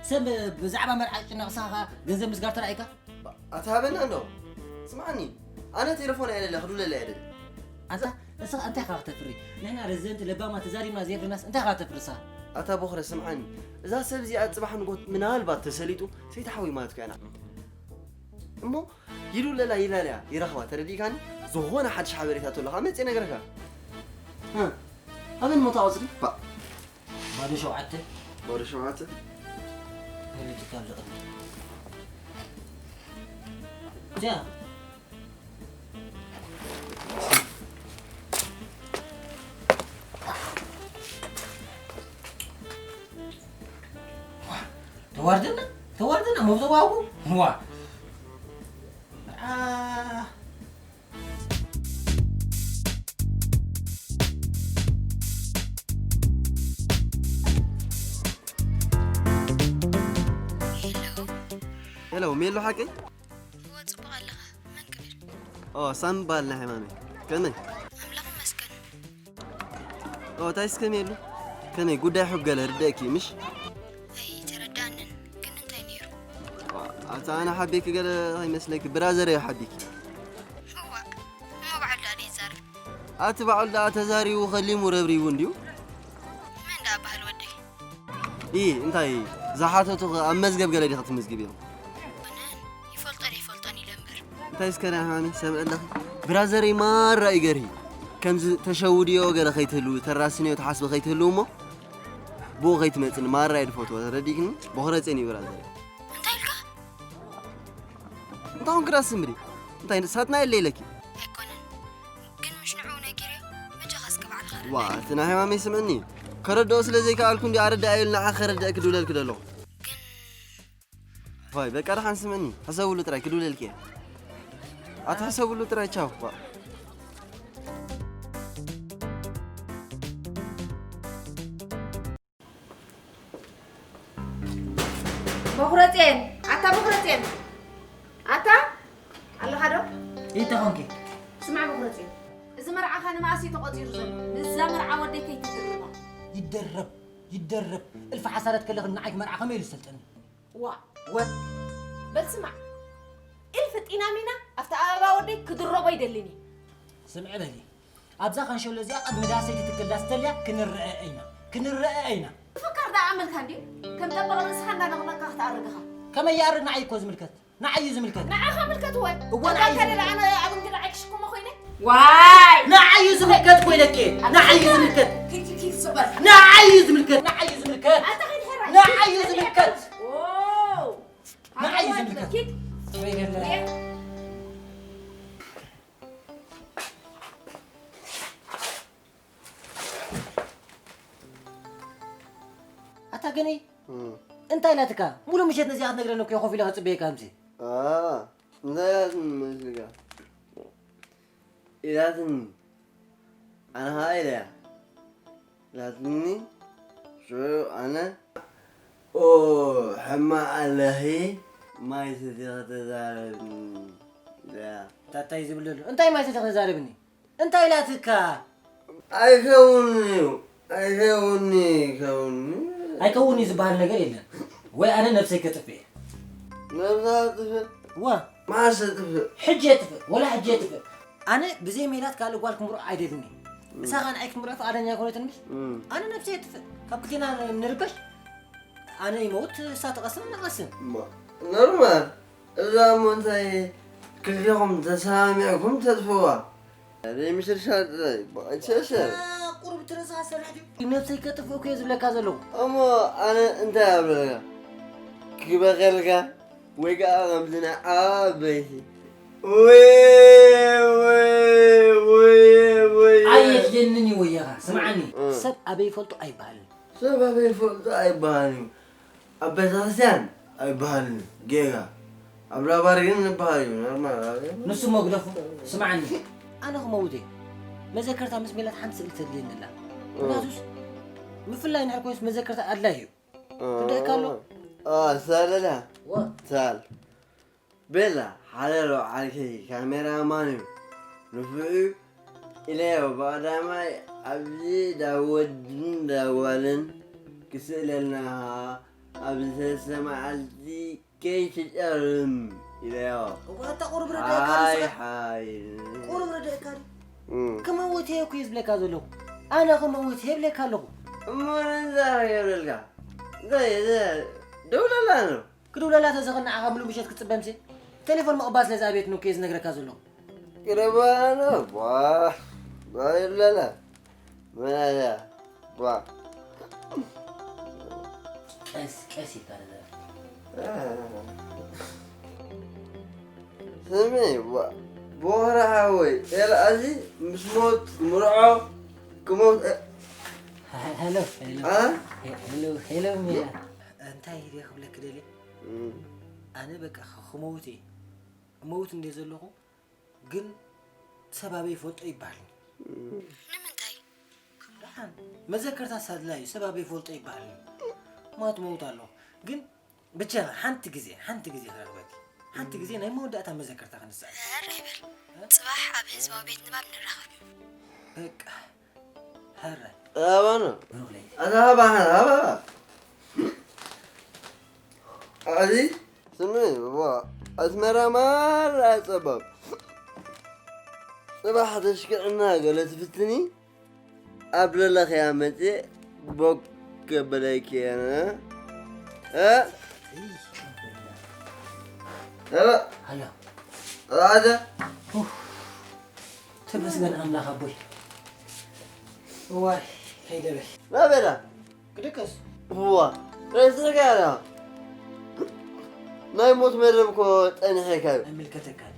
ሰብ ብዛዕባ መርዓ ጭነቕ ስኻ ገንዘብ ምስጋር ተራእይካ ኣትሃበና እንዶ ስምዓኒ ኣነ ቴሌፎን ኣይደለ ክዱለለ ኣይደለ ኣንታ እስኻ እንታይ ኢኻ ክተፍሪ ንሕና ረዘንቲ ለባማ ተዛሪብና ዘይፍርናስ እንታይ ኢኻ ክተፍሪ እስኻ ኣታ ቦኽረ ስምዓኒ እዛ ሰብ እዚኣ ጽባሕ ንጎት ምናልባት ተሰሊጡ ሰይተሓዊ ማለት ኮይና እሞ ይዱለላ ይላለያ ይረኽባ ተረዲእካኒ ዝኾነ ሓድሽ ሓበሬታ ተሎ ከዓ መፅእ ነግረካ ኣበን ሞታ ቁፅሪ ባዶ ሸውዓተ ባዶ ሸውዓተ ፖለቲካ ኣለቕኒ እዚኣ ተዋርደና ተዋርደና መብተዋጉ ዋ ሄሎ ሜሎ ሓቀይ እወ ጽቡቕ ኣለኻ መን ክብል ኦ ሳም ባል ናይ ሕማመይ ከመይ ኣምላኽ ይመስገን ኦ ታይስ ከመይ የሉ ከመይ ጉዳይ ሑብ ገለ ርደእኪ ምሽ ኣይተረዳንን ግን እንታይ ነይሩ ኣታ ኣነ ሓቤኪ ገለ ኣይመስለኪ ብራዘር እዮ ሓቢኪ እዋ እሞ በዓል ዳደ ይዛረብ ኣቲ ባዕሉ ደኣ ተዛሪቡ ከሊሙ ረብሪቡ እንድዩ። መን ደኣ በሃል ወደይ? ኢ እንታይ ዝሓተቱ ኣብ መዝገብ ገለ ዲኻ ትምዝግብ ኢኹ? ይፈልጦን ይፈልጦን ኢለ እምበር። እንታይ እስከ ናይ ሓሚ ሰምዕ ኣለኺ? ብራዘረይ ማራ እዩ ገርሂ። ከምዚ ተሸውድዮ ገለ ከይትህልው፣ ተራስንዮ ተሓስቢ ከይትህልው እሞ ብኡ ከይትመጽኒ ማራ እየ ድፈትዎ። ተረዲእክኒ? ቦኽረጼን እዩ ብራዘረይ። እንታይ ኢልካ? እንታይ ኾንክ ዳስ ስምሪ? እንታይ ንሳትና የለ ኢለኪ? ኣይኮነን። ግን ምሽ ንዕኡ ነጊረዮ፣ በጃኻ እስከ ባዕልኻ ዋ፣ ኣረዳእኒ። እቲ ናይ ሕማመይ ስምዕኒ። ከረድኦ ስለ ዘይከኣልኩ እንዲ ኣረዳእዮ ኢሉ ንዓኺ ከረድእኪ ድውለልኪ ዘለኹ። ግን ሆይ፣ በቃ ደሓን ስምዕኒ። ሕሰብሉ ጥራይ ክድውለልኪ እየ። ኣታ ሕሰብሉ ጥራይ፣ ቻው። ዋ። በኹረጼን፣ ኣታ በኹረጼን፣ ኣታ ኣለኻ ዶ? እንታይ ኾንኪ? ስማዕ በኹረጼን፣ እዚ መርዓኻ ንመኣስ እዩ ተቖጺሩ ዘሎ? ምስዛ መርዓ ወደይ ከይትድርባ። ይደረብ፣ ይደረብ። እልፊ ሓሳዳት ከለኽን ንዓይ መርዓ ከመይ ኢሉ ዝሰልጠኒ? ዋ። ወ- በል ስማዕ፣ እልፊ ጢናሚና ኣብቲ ኣበባ ወደይ ክድረቦ ኣይደልን እየ። ስምዒ በሊ፣ ኣብዛ ካንሸሎ እዚኣ ቅድሚ ዳሰይ ትትክል ዳስ ተልያ ክንረአ ኢና፣ ክንረአ ኢና። ፍካር ደኣ ኣመልካ እንድዩ፣ ከም ጠበቕ ርእስኻ እንዳነቕነቕካ ክትኣርግ ኢኻ። ከመይ ይኣርግ? ንዓይ እኮ ዝምልከት፣ ንዓይ እዩ ዝምልከት። ንዓኻ ምልከት ወይ? እወ፣ ንዓይ እዩ ዝምልከት። ኣነ ኣብ እንግዳ ዓይ ክሽኩሞ ኮይነ? ዋይ! ንዓይ እዩ ዝምልከት እኮ ኢለኪ። ንዓይ እዩ ዝምልከት። ኪድ፣ ኪድ፣ ኪድ፣ ስቕ በል። ንዓይ እዩ ዝምልከት። ንዓይ እዩ ዝምልከት። ኣታ ኸይድ ሕራይ። ንዓይ እዩ ዝምልከት። ኦ! ንዓይ እዩ ዝምልከት። ኪድ። ወይ ገለ። ሪኤ። ኣታ ገነይ፣ እም። እንታይ ኢላትካ? ሙሉ ምሸት ነዚኣ ክትነግረኒ እኮ እየ ኮፍ ኢለ ክጽበየካ፣ ኣምሲ። ኣ፣ እንታይ ኢላትኒ መስልካ? ኢላትኒ፣ ኣነ ኸኣ ኢለያ። ኢላትኒ፣ ሽዑ ኣነ፣ ኦ፣ ሕማቕ ኣለኺ፣ ማይ ሰቲኺ ተዛረብኒ፣ ኢለያ። እንታይ ዝብል ዘሎ? እንታይ ማይ ሰቲኺ ተዛረብኒ? እንታይ ኢላትካ? ኣይከውንን'ዩ፣ ኣይከውንን'ዩ፣ ኣይከውንን'ዩ። ኣይከውንን'ዩ ዝበሃል ነገር የለን። ወይ ኣነ ነብሰይ ከጥፍእ እየ። ነብስኻ ትጥፍእ? እወ። መዓስ ትጥፍእ? ሕጂ የጥፍእ፣ ወላ ሕጂ የጥፍእ። ኣነ ብዘይ ሜላት ካልእ ጓል ክምርዖ ኣይደልን እየ። እሳ ኸኣ ንዓይ ክትምርዖ ፍቓደኛ ኣይኮነትን እምበር፣ እም። ኣነ ነብሰይ የጥፍእ። ካብ ክልቴና ንርበሽ። ኣነ ይመውት፣ እሳ ትቐስን፣ ንቐስን። እማ፣ ኖርማል። እዛ እሞ እንታይ ክልቴኹም ተሰማሚዕኩም ተጥፍእዋ? ዘይምሽርሻር ጥራይ፣ ብቐይ ሸርሸር። ቁሩብ እቲ ርእስኻ ዝሰርሕ ድዩ? ነብሰይ ከጥፍእ እኮ እየ ዝብለካ ዘለኹ። እሞ ኣነ እንታይ ኣብለካ? ክበኸልካ ወይ ከዓ ከምዚ ናይ ዓበይቲ። ወይ፣ ወይ፣ ወይ፣ ወይ። ኣየድልየንን እዩ ወየኻ። ስምዓኒ፣ እ። ሰብ ኣበይ ይፈልጦ ኣይበሃልን። ሰብ ኣበይ ይፈልጦ ኣይበሃልን እዩ። ኣብ ቤተክርስትያን ኣይበሃልን፣ ጌጋ። ኣብ ላባር ግን ንበሃል እዩ፣ ኖርማል። ንሱ መጉደፉ፣ ስምዓኒ። ኣነ ክመውት እየ። መዘከርታ ምስ ሜላት ሓንቲ ስእሊ ተድልየኒ ኣላ። እ። ምኽንያቱስ፣ ምፍላይ እንድሕር ኮይኑስ መዘከርታ ኣድላይ እዩ። እ። ትርዳእካ ኣሎ? እ፣ ሳለላ። ወ- ሳል። ቤላ፣ ሓደ ዶ ዓርከይ ካሜራማን እዩ፣ ንፉዕ እዩ ኢለዮ። ብቐዳማይ ኣብዚ እንዳ ወድን እንዳ ጓልን ክስእለልና፣ ኣብዚ ሰለስተ መዓልቲ ከይትጨርም ኢለዮ። እዋ፣ ኣታ ቁሩብ ረዳእካ ሓይ፣ ንስኻ። ሓይ። ቁሩብ ረዳእካ ድዩ? እም። ክመውት እየ እኮ እየ ዝብለካ ዘለኹ። ኣነ ክመውት እየ እብለካ ኣለኹ። እሞ እንታይ ይብለልካ? እንታይ፣ እንታይ ደውለላ ነው? ክድውለላ ተዘኽንዓኻ ምሉእ ምሸት ክጽበ ምሴ ቴሌፎን ምቕባል ስለ ዝኣብየትኒ እኮ እየ ዝነግረካ ዘለኹ። ክረባና፣ ቧ፣ ቧ ይብለላ። መናያ፣ ቧ። ቀስ፣ ቀስ ይባላል። ስሚ፣ ቧ፣ ቦኽራ ሓወይ፣ ኤልኣዚ ምስ ሞት ክምርዖ፣ ክሞት፣ እ፣ ሄሎ፣ ሄሎ። አ? ሄ-፣ ሄሎ፣ ሄሎ፣ ሜላት። እንታይ ኢለ ክብለኪ ደልየ? እም። ኣነ በቃ ኽ-፣ ክመውት እየ። ክመውት እንደ ዘለኹ ግን ሰብ ኣበይ ይፈልጦ ይበሃል። እም። ንምንታይ? ደሓን መዘከርታ ሳድላ እዩ፣ ሰብ ኣበይ ይፈልጦ ይበሃል። ሞት መውት ኣለኹ። ግን ብቻ ሓንቲ ግዜ፣ ሓንቲ ግዜ ክረኽበኪ። ሓንቲ ግዜ ናይ መወዳእታ መዘከርታ ክንስዕብ። ኧረ ይበል። እ? ጽባሕ ኣብ ህዝባዊ ቤት ንባብ ንራኸብ። በቃ። ሀረ። አባ ነው። ብሩክ ለይቲ። አታ አባ፣ አባ። አዚ ስሚ፣ ዋ፣ አስመራ ማራ ጸባብ። ጽባሕ ተሽክዕና ገለ ትፍትኒ ኣብ ለለኽያ መጽእ ቦክ ከበለኪ እየ። እ? እ? ኣላ። ኣዛ። ኡፍ። ተመስገን ኣምላኽ ኣቦይ። እዋይ፣ ከይደበል። ናበላ? ክድቅስ። እዋ፣ ረሲዕካ ኢኻ። ናይ ሞት መደብ እኮ ጸኒሐካ እዩ። ኣይምልከተካን።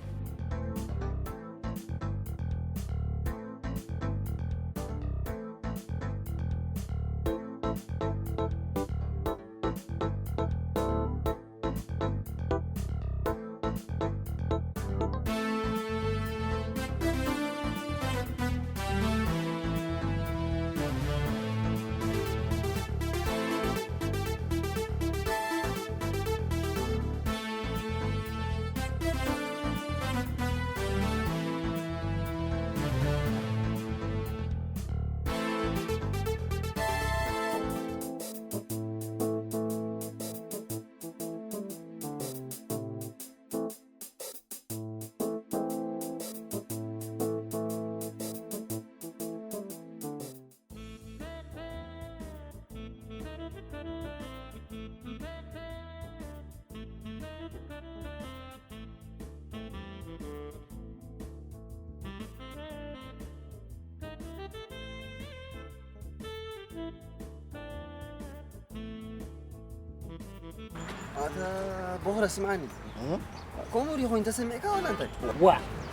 ኣታ ቦኽረ ስምዓኒ። እህ? ከምኡ ድዩ ኮይኑ ተሰሚዕካ ዋላ እንታይ? ዋ፣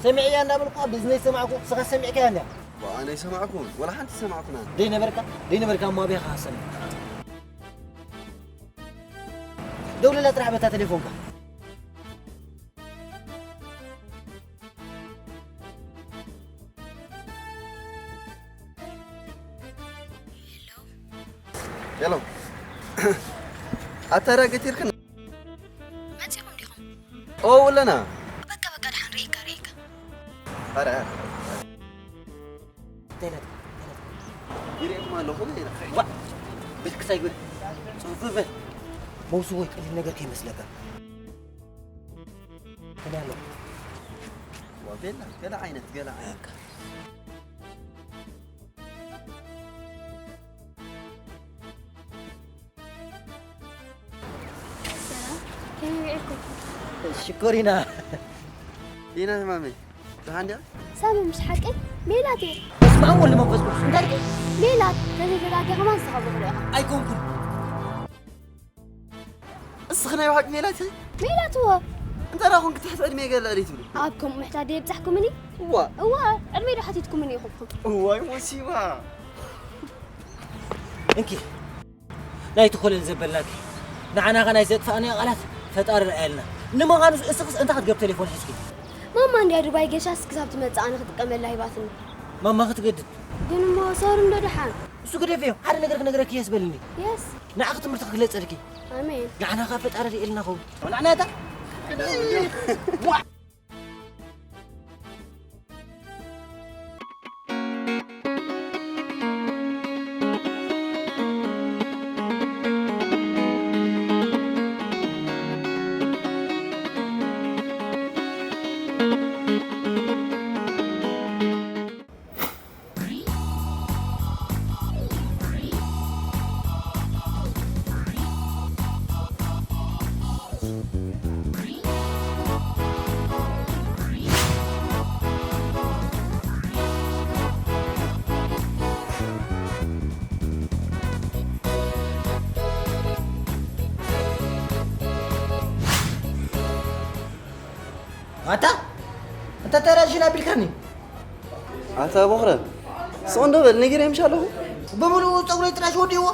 ሰሚዐያ እንዳበልኩ ቢዝነስ ሰማዕኩ፣ ንስኻ ሰሚዕካያ እንድያ። ዋ፣ ኣነ ኣይሰማዕኩን፣ ዋላ ሓንቲ ሰማዕኩን ኣነ። ደይ ነበርካ፣ ደይ ነበርካ እሞ ኣበይ ኢኻ ሰሚዕ? ደውለላ ጥራሕ በታ ቴሌፎንካ። ሄሎ። ኣታ ዳኣ ገቲርክን? መጺኹም ዲኹም? ኦ፣ ኣለና። በቃ፣ በቃ፣ ደሓን ርእየካ፣ ርእየካ። ኣረ፣ ኣረ። ተይለት፣ ተይለት። ይርእየኩም ኣለኹ፣ ዋ፣ ብልክሳይ ጉድ። ጽፉፍ በል። መውስቦይ ቀሊል ነገር ከይመስለካ። ከመይ ኣሎ? ዋ፣ ቤላ፣ ገለ ዓይነት፣ ገለ ዓይነት። በቃ። ሰላም፣ ከመይ ውዒልኩም? ሽኮሪና። ዲና ህማመይ፣ ደሓን ድያ? ሳሚ፣ ምሽ ሓቀይ? ሜላት እየ። በስመ ኣብ ወወልድ ወመንፈስ ቅዱስ። እንታይ ኢልኪ? ሜላት፣ ተዘይተጋግየ ከማን ንስኻ ቦኽሪ ኢኻ። ኣይኮንኩን። እስኺ ናይ ብሓቂ ሜላት ኢኺ? ሜላት እወ። እንታይ ደኣ ኮንኪ ትሕቲ ዕድመይ ገለ ኢኺ ትብሊ? ኣብ ከምኡ ምሕታት ድየ የብጻሕኩምኒ? እዋ። እዋ፣ ዕድመይ ዶ ሓቲትኩምኒ ኢኹም? እዋይ ሞሲባ። እንኪ፣ ናይቲ ኮለል ዘበልናኪ፣ ንዓና ኸ ናይ ዘጥፋእናዮ ቃላት ፈጣሪ ረኣየልና። ንምዃኑ እስኽስ እንታይ ክትገብ ቴሌፎን ሒዝኪ? ማማ እንድያ ዱባይ ገሻስ ክሳብ ትመጽእ ኣነ ክጥቀመላ ሂባትኒ። ማማ ክትገድድ? ግን እሞ ሰሩ እንዶ ደሓን። እሱ ግደፍዮ፣ ሓደ ነገር ክነግረኪ የስ በልኒ። የስ። ንዓኺ ትምህርቲ ክግለጸልኪ። ኣሜን። ንዓና ኸ ፈጣሪ ርእየልና ኸውን። ንዓና እታ? ዋ! ኣታ፣ ኣታ ተራሽን ኣቢልካኒ። ኣታ ቦኽረ፣ ስቕ እንዶ በል፣ ነጊረ ምሽ ኣለኹ። ብምሉኡ ጸጉረይ ጥራሽ ወዲእዎ።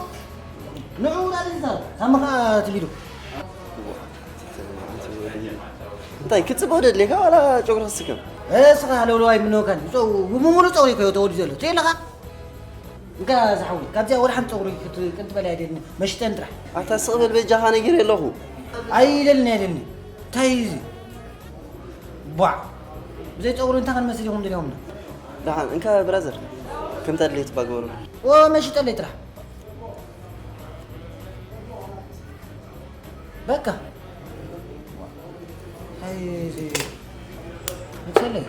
ንዑ ናዲ ዝዛረብ፣ ሳሚ ኸኣ ትቢሉ። እንታይ፣ ክጽበ ደድሌካ ዋላ ጨጉሪ ክስከም? እስኻ ለውለዋይ ምነውካን፣ ጸው-፣ ብምሉኡ ጸጉረይ እኮ እዩ ተወዲኡ ዘሎ። ትርኢ ኣለኻ? እንካ ዝሓወይ፣ ካብዚኣ ወላ ሓንቲ ጸጉሪ ክት-፣ ቅንጥበል ኣይደልን፣ መሽጠን ጥራሕ። ኣታ ስቕ በል በጃኻ፣ ነጊረ ኣለኹ። ኣይደልን፣ ኣይደልን። እንታይ እዩ እዚ? ቧዕ! ብዘይ ጸጉሪ እንታይ ክንመስል ኢኹም ደሊኹምና? ደሓን፣ እንካ ብራዘር፣ ከምታ ድሌት እባ ግበረሉ። ኦ፣ መሽጠለይ ጥራሕ። በቃ። ኣይ፣ እዚ፣ መቸለይ።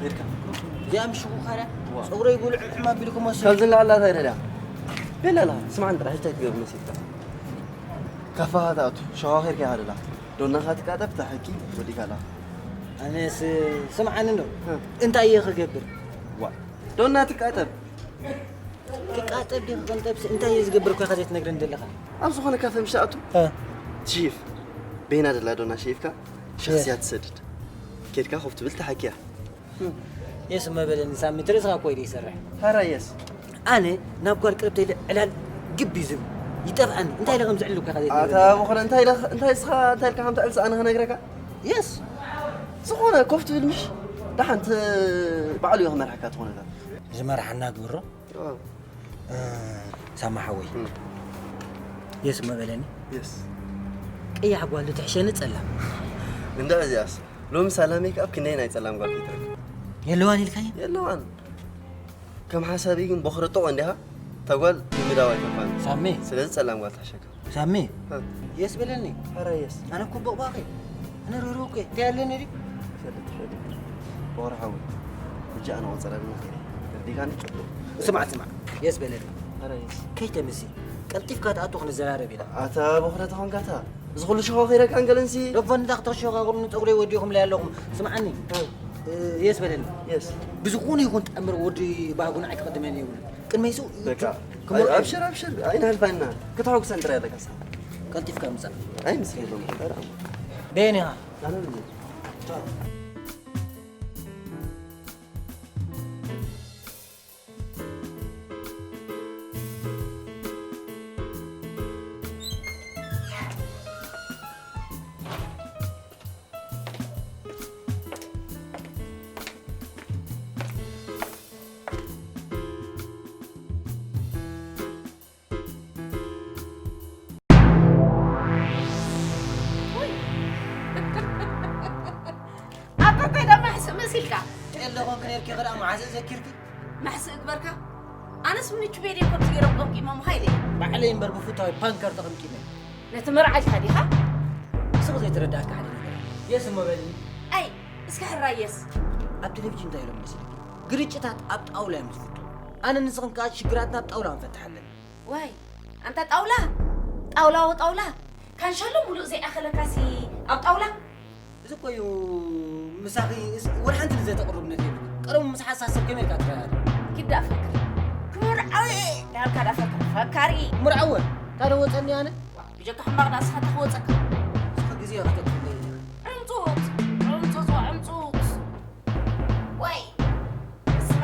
እዚኣ ምሽ ኹኻዳ ዋ። ጸጉረይ ብሉዕ ሕማ ቢልኩም ወስድ። ካብዚ ንላዕሊ እንታይ ደልያ? ቤላ ኣላ፣ ስምዓኒ ጥራሕ እንታይ ትገብር መሲልካ? ካፋኻ ትኣቱ፣ ሸዋ ኸይድካ ኢኻ ደላ። ዶናኻ ትቃጠብ፣ ታሕኪ ወዲካ ኣላ። ኣነስ ስምዓኒ እንዶ፣ እ። እንታይ እየ ክገብር? ዋ፣ ዶና ትቃጠብ። ክቃጠብ ዲኺ ክንጠብሲ እንታይ እየ ዝገብር እኮ ኢኻ ዘይትነግረኒ ዘለኻ? ኣብ ዝኾነ ካፈ ምሽ ትኣቱ፣ እ። ትሽይፍ። በይና ደላ ዶና ሸይፍካ፣ ሸኽስያ የስ። ትሰድድ። ኬድካ ኮፍ ትብል ተሓኪያ። የስ መበለኒ ሳሚ፣ ትርእስኻ እኮ ኢሉ ይሰርሕ። ሐራ የስ። ኣነ ናብ ጓል ቅርብተይ ኢለ ዕላል ግቢ ዝብል ይጠፍኣኒ። እንታይ ኢለ ከም ዝዕልል እኮ ኢኻ ኣታ ዘይትነግረኒ። በኹረ፣ እንታይ ኢለ፣ እንታይ እስኻ፣ እንታይ ኢልካ ከም ትዕልስ ኣነ ክነግረካ? የስ። ዝኾነ ኮፍ ትብል ምሽ፣ ደሓን ት-፣ ባዕሉ እዩ ክመርሓካ ዝኾነ ነገር። ዝመርሓና ግብሮ። ኦ። እ፣ ሳማ ሓወይ። እም። የስ መበለኒ። የስ። ቀያሕ ጓል ትሕሸኒ ጸላም። እንዳ እዚኣስ፣ ሎሚ ሳላ ሜክኣፕ ክንደይ ናይ ጸላም ጓል ከይትረክብ? የለዋን ኢልካዮ? የለዋን። ከም ሓሳቢ ግን ቦኽሪ ጥቑ እንዲኻ፣ እታ ጓል ልምዳዊ ኣይኮንካን። ሳሚ። ስለዚ ጸላም ጓል ትሕሸካ። ሳሚ። እ። የስ በለኒ። ኧረ የስ። ኣነ እኮ ቦቕባቕ እየ። ኣነ ርህሩህ እኮ እየ። እንታይ ኣለኒ ድዩ? ፈልጥ፣ ፈልጥ። ቦኽሪ ሓወይ። ሕጂ ኣነ ቆጸራ ድማ ከይደ። ተርዲእካኒ ጽቡቕ። ስማዕ፣ ስማዕ። የስ በለኒ። ኧረ የስ። ከይተምሲ። ቀልጢፍካ ትኣቱ ክንዘራረብ ኢና። ኣታ ቦኽሪ ተኾንካ እታ። እዚ ኩሉ ሸኾ ከይረካ እንገለንሲ። ደፈን እንዳ ክተሸኻኽሩኒ ጸጉረይ ወዲኹምለይ ኣለኹም። ስምዓኒ። እ። እ፣ የስ በለኒ። የስ። ብዝኾነ ይኹን ተኣምር ወዲ ባህጉን ኣይክቕድመን የብሉን። ቅድመይ ሰው በቃ። ክሞ-፣ ኣይ፣ ኣብሽር፣ ኣብሽር። ኣይንሃልፋ ኢና። ከተሐጉሰን ጥራይ ኣለካ እስኻ። ቀልጢፍካ ምጻእ። ኣይ፣ ምስ ሄሎም። በየን ኢኻ? ኣነ ብዘይ። ኣታ እንታይ ደኣ ማሕስእ መሲልካ? ጤል ዶ ኮንክ ነርኪ ኸ ደኣ መዓስ ዘኪርኪ? ማሕስእ እግበርካ? ኣነስ ምንቹ ቤት እየ ከምዚ ገይሮም ቀምቂሞምኻ ኢለ። ባዕለይ እምበር ብፍታወይ ፓንከር ተቐምቂመ። ነቲ መርዓ ኢልካ ዲኻ? ንስኺ ዘይተረዳእካ ሓደ ነገር ኣሎ። የስ እሞ በልኒ። ኣይ፣ እስከ ሕራይ የስ። ኣብ ቴሌቪዥን እንታይ ኢሎም መሲልኪ? ግርጭታት ኣብ ጣውላ እዮም ዝፍትሑ። ኣነ ንስኽን ከኣ ሽግራትና ኣብ ጣውላ ክንፈትሕ ኣለና። ዋይ፣ ኣንታ ጣውላ፣ ጣውላ ወጣውላ፣ ካንሸሎ ሙሉእ ዘይኣኸለካሲ ኣብ ጣውላ? እዚ እኮ እዩ ምሳኺ እስ-፣ ወላ ሓንቲ ንዘተቕርብነት የብሉ። ቀደሙ ምስ ሓሳስ ሰብ ከመይ ኢልካ ትረኣያ? ኪድ ደኣ ፈክር። ክምርዓው እየ ዳልካ ደኣ ፈክር። ፈካሪ። ምርዓወ፣ ታደ ወጸኒ ኣነ? ዋ፣ ብጀካ ሕማቕ ደኣ ንስኻ እንታይ ክወጸካ? እስኻ ግዜ ከተጥፍለይ ኢኻ። ዕምጹት፣ ዕምጹት፣ ዕምጹት። ወይ፣ ስማ።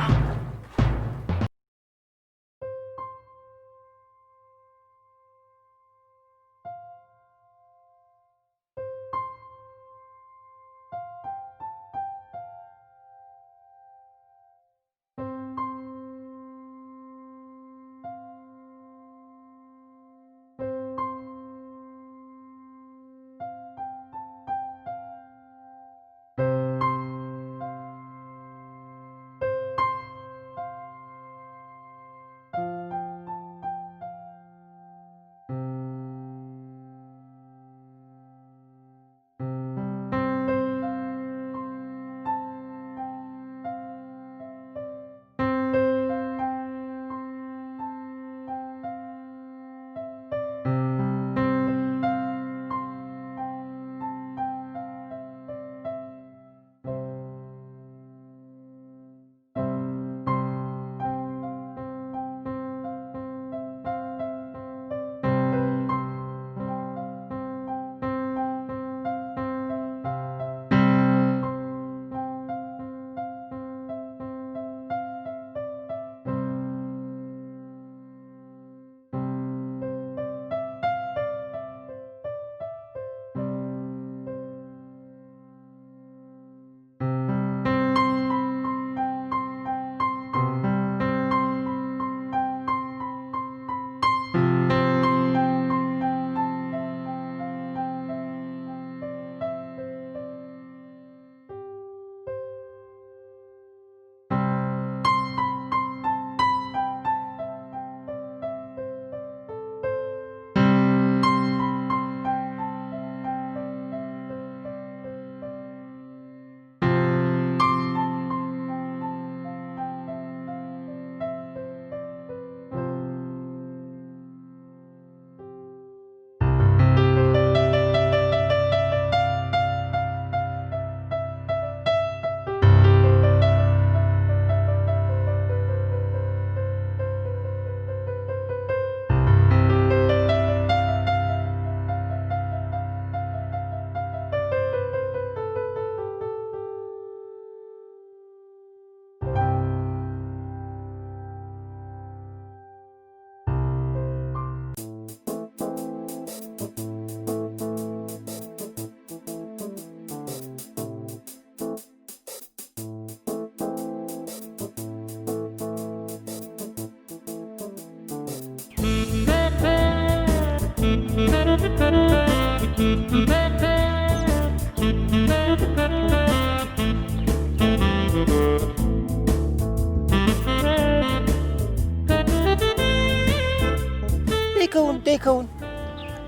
ደይከውን ደይከውን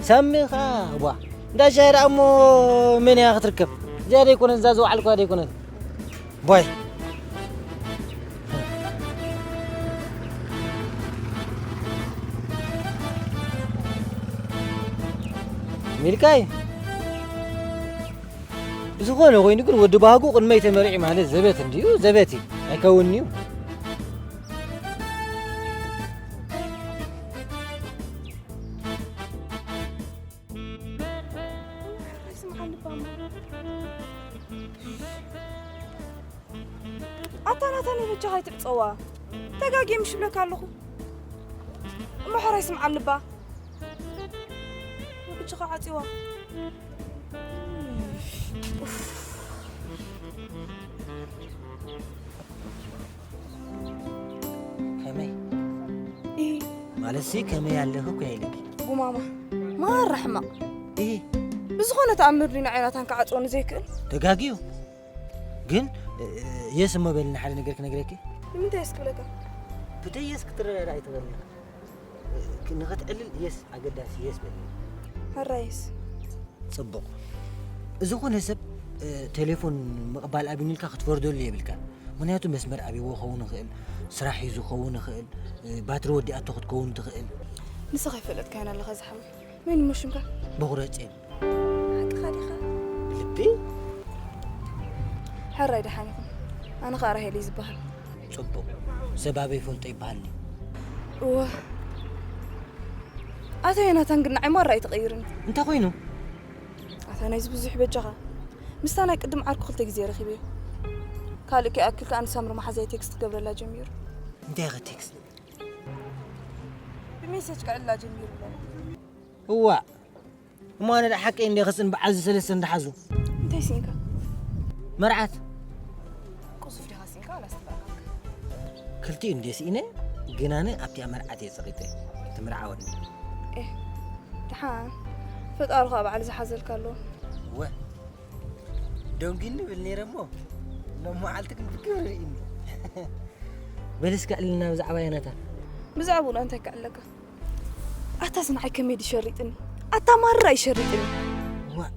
ሳሚ ኸዓ ቧ እንዳ ሻሂ ደኣ እሞ መን እያ ክትርከብ? እዚኣ ደይኮነት እዛ ዝወዓልኳ ደይኮነት ቧይ ሚልካይ ብዝኾነ ኮይኑ ግን ወዲ ባህጉ ቅድመይ ተመሪዒ ማለት ዘበት እንድዩ ዘበት እዩ ኣይከውንንዩ ኣታ ናታ ናይ በጃኻ ኣይትዕፀዋ ተጋጊየ ምሽ ብለካ ኣለኹ እሞ ሕራይ ስምዓኒ ባ በጃኻ ዓፂዋ ከመይ ማለት ሲ ከመይ ኣለኺ እኮ ኢለኪ ጉማማ ማራ ሕማቕ ብዝኾነ ተኣምር ድዩ ንዓይ ናታን ክዓፅወኒ ዘይክእል ተጋግዩ ግን የስ እሞ በልኒ ሓደ ነገር ክነግረኪ ንምንታይ የስ ክብለካ ብደየስ ክትረዳዳ ኣይትበልና ንኽትዕልል የስ ኣገዳሲ የስ በልኒ ሕራይስ ጽቡቕ። ዝኾነ ሰብ ቴሌፎን ምቕባል ኣቢኑልካ ክትፈርደሉ የብልካን። ምኽንያቱ መስመር ኣብይዎ ክኸውን ይኽእል፣ ስራሕ ሒዙ ክኸውን ይኽእል፣ ባትሪ ወዲኣቶ ክትከውን ትኽእል። ንስኻ ይፈለጥካዮን ኣለኻ ዝሓወይ። መን እሞ ሽምካ? በኹረ ጼን። ሓቅኻ ዲኻ? ብልቢ? ሕራይ ደሓን ኢኹም። ኣነ ኸኣ ራሄል እየ ዝበሃል። ጽቡቕ። ሰብ ኣበይ ይፈልጦ ይበሃል ድዩ? እወ። ኣታ ዮናታን ግን ንዓይ ማራ ኣይትቐይርን። እንታይ ኮይኑ? ኣታ ናይዚ ብዙሕ በጃኻ። ምስታ ናይ ቅድም ዓርኩ ክልተ ግዜ ረኺበዮ። ካልእ ከይኣክል ከኣ ንሳምሪ መሓዛይ ቴክስት ክገብረላ ጀሚሩ። እንታይ ኢኻ ቴክስት? ብሜሴጅ ከዕልላ ጀሚሩ ብለኒ። እዋእ! እሞ ኣነ ደኣ ሓቀይ እንደ ክጽን በዓል ዝሰለስተ እንዳሓዙ እንታይ ሲንካ መርዓት ቁሱፍ ዲኻ ሲንካ ኣላስተባዕካ ክልቲኡ እንደ ስኢነ ግን ኣነ ኣብቲኣ መርዓት እየ ጸቒጠ ትምርዓወኒ ኤህ ድሓን ፈጣሪ ኸኣ ባዕሉ ዝሓዘልካ ኣሎ ወ ደንጊኒ ብል ነይረ እሞ ሎም መዓልቲ ግን ብግብሪ ርኢኒ በልስካ እልና ብዛዕባ ያናታ ብዛዕባኡ እንታይ ክዕለካ ኣታ ስምዓይ ከመይ ድዩ ሸሪጥኒ ኣታ ማራ እዩ ሸሪጥኒ ዋ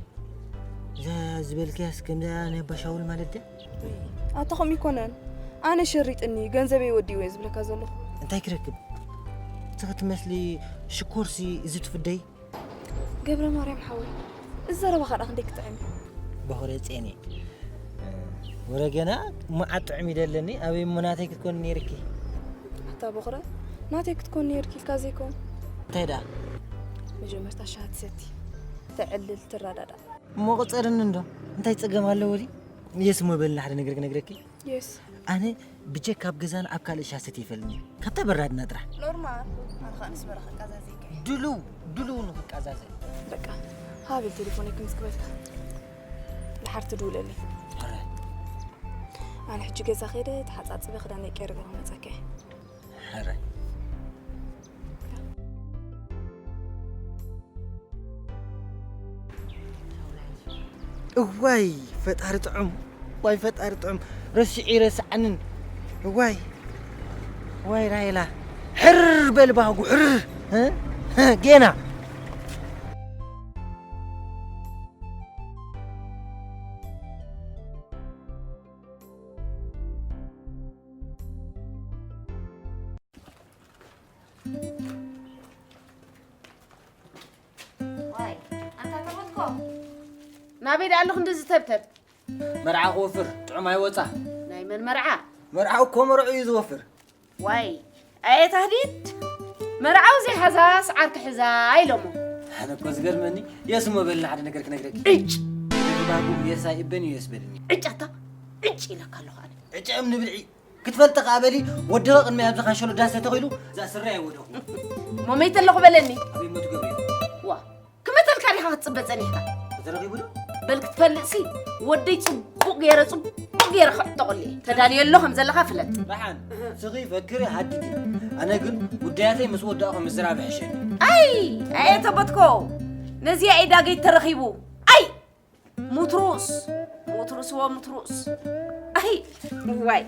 እዛ ዝበልክያስ ከምዛ ናይ ኣባ ሻውል ማለት ድያ ኣታ ከምኡ ይኮነን ኣነ ሸሪጥኒ ገንዘበይ ወዲእዎ እየ ዝብለካ ዘለኹ እንታይ ክረክብ እቲ ክትመስሊ ሽኮርሲ እዚ ትፍደይ ገብረ ማርያም ሓወይ እዚ ዘረባኻ ደኣ ክንደይ ክጥዕም እዩ በኹረ ጼኒ ወረ ገና መዓት ጥዑም ይደለኒ ኣበይ እሞ ናተይ ክትኮኒ ነይርኪ ኣታ በኹረ ናተይ ክትኮኒ ነይርኪ ኢልካ ዘይኮን እንታይ ደኣ መጀመርታ ሻሃ ትሰቲ ተዕልል ትረዳዳ እሞ ቅፀርኒ እንዶ እንታይ ፀገም ኣለዎ ድዩ የስ እሞ በልና ሓደ ነገር ክነግረኪ የስ ኣነ ብጀካ ኣብ ገዛና ኣብ ካልእ ሻሰት ይፈልኒ ካብታ በራድና ጥራሕ ኖርማል ኣነ ከዓ ንስመራ ክቃዛዘ ይከ ድሉው ድሉው ንክቃዛዘ በቃ ሃብል ቴሌፎን ክምስ ክበልካ ድሓር ትድውለለይ ሕረ ኣነ ሕጂ ገዛ ከይደ ተሓፃፅበ ክዳነይ ቀይረ ገይረ ክመፀካ እየ ሕረ እዋይ ፈጣሪ ጥዑም ዋይ ፈጣሪ ጥዑም ረሲዑ ይረስዓንን እዋይ ዋይ ራይላ ሕር በል ባህጉ ሕር እ? እ? ጌና ዋይ ኣንታ ተፈትኮ ናበይ ደኣ ኣለኹ እንደዚ ተብተብ መርዓ ክወፍር ጥዑም ኣይወጻ ናይ መን መርዓ መርዓ እኮ መርዑ እዩ ዝወፍር ዋይ ኣየ ታህዲድ መርዓዊ ዘይሓዛ ሰዓር ክሕዛ ኢሎሞ ኣነ እኮ ዝገርመኒ የስሞ በልና ሓደ ነገር ክነግረኪ ዕጭ ባቡ የሳይ እበን እዩ የስበልኒ ዕጫታ ዕጭ ኢለካ ኣለኹ ኣነ ዕጫ እምኒ ብልዒ ክትፈልጢ ከኣ በሊ ወድኺ ቅድሚ ኣብዚ ካንሸሎ ዳስ ተተኺሉ እዛ ስረ ኣይወደኹ። ሞመይ ተለኹ በለኒ። ኣበይ እሞ ትገብርዮ? ዋ ክመተልካ ዲኻ ክትጽበ ጸኒሕካ? ተረኺቡ ዶ? በል ክትፈልጥሲ ወደይ ጽቡቕ ገይረ ጽቡቕ ገይረ ክዕጠቐሉ እየ። ተዳልየ ኣሎ ከም ዘለኻ ፍለጥ። ደሓን ስኺ ፈክሪ ሃድዲ። ኣነ ግን ጉዳያተይ ምስ ወዳእኹ ምዝራብ ይሕሸኒ። ኣይ ኣየ ተበትኮ ነዚኣ ኢዳ ገይድ ተረኺቡ። ኣይ! ሙትሩስ! ሙትሩስ ወ ሙትሩስ! ኣይ! ዋይ!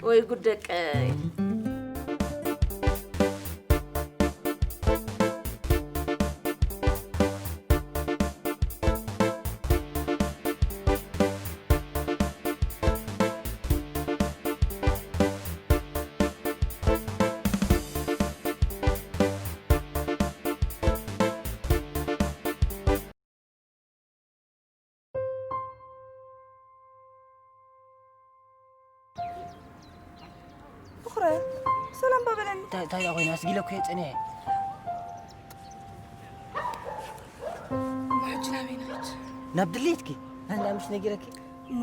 ወይ ጉድ ደቀይ! ብኹረ፣ ሰላም ባበለኒ። እንታይ እንታይ ደኣ ኮይና ኣስጊለኩ እየ ጸኒሐ። እሞ ሕጂ ናበይ ንኸይድ? ናብ ድሌትኪ። ኣነ ምስ ነጊረኪ። እሞ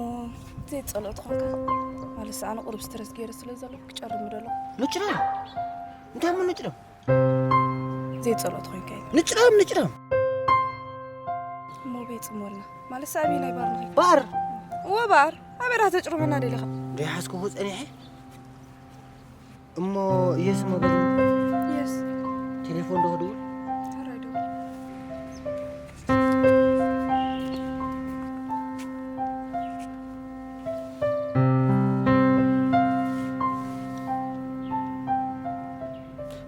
ዘይጸልኦ ትኾንካ። ማለት ኣነ ቁሩብ ስትረስ ገይረ ስለ ዘለኹ ክጨርም ደለኹ። ንጭረም? እንታይ እሞ ንጭረም? ዘይጸልኦ ትኾንካ እዩ። ንጭረም ንጭረም። እሞ ቤት ጽሞልና። ማለት ኣበየናይ ባር ንኸይድ? ባር? እወ ባር። ኣበይ ዳ ተጭርመና ደለኻ? ዘይሓዝኩዎ ጸኒሐ። እሞ የስ እሞ በል። የስ። ቴሌፎን ዶ ክድውል? ሕራይ ደውል።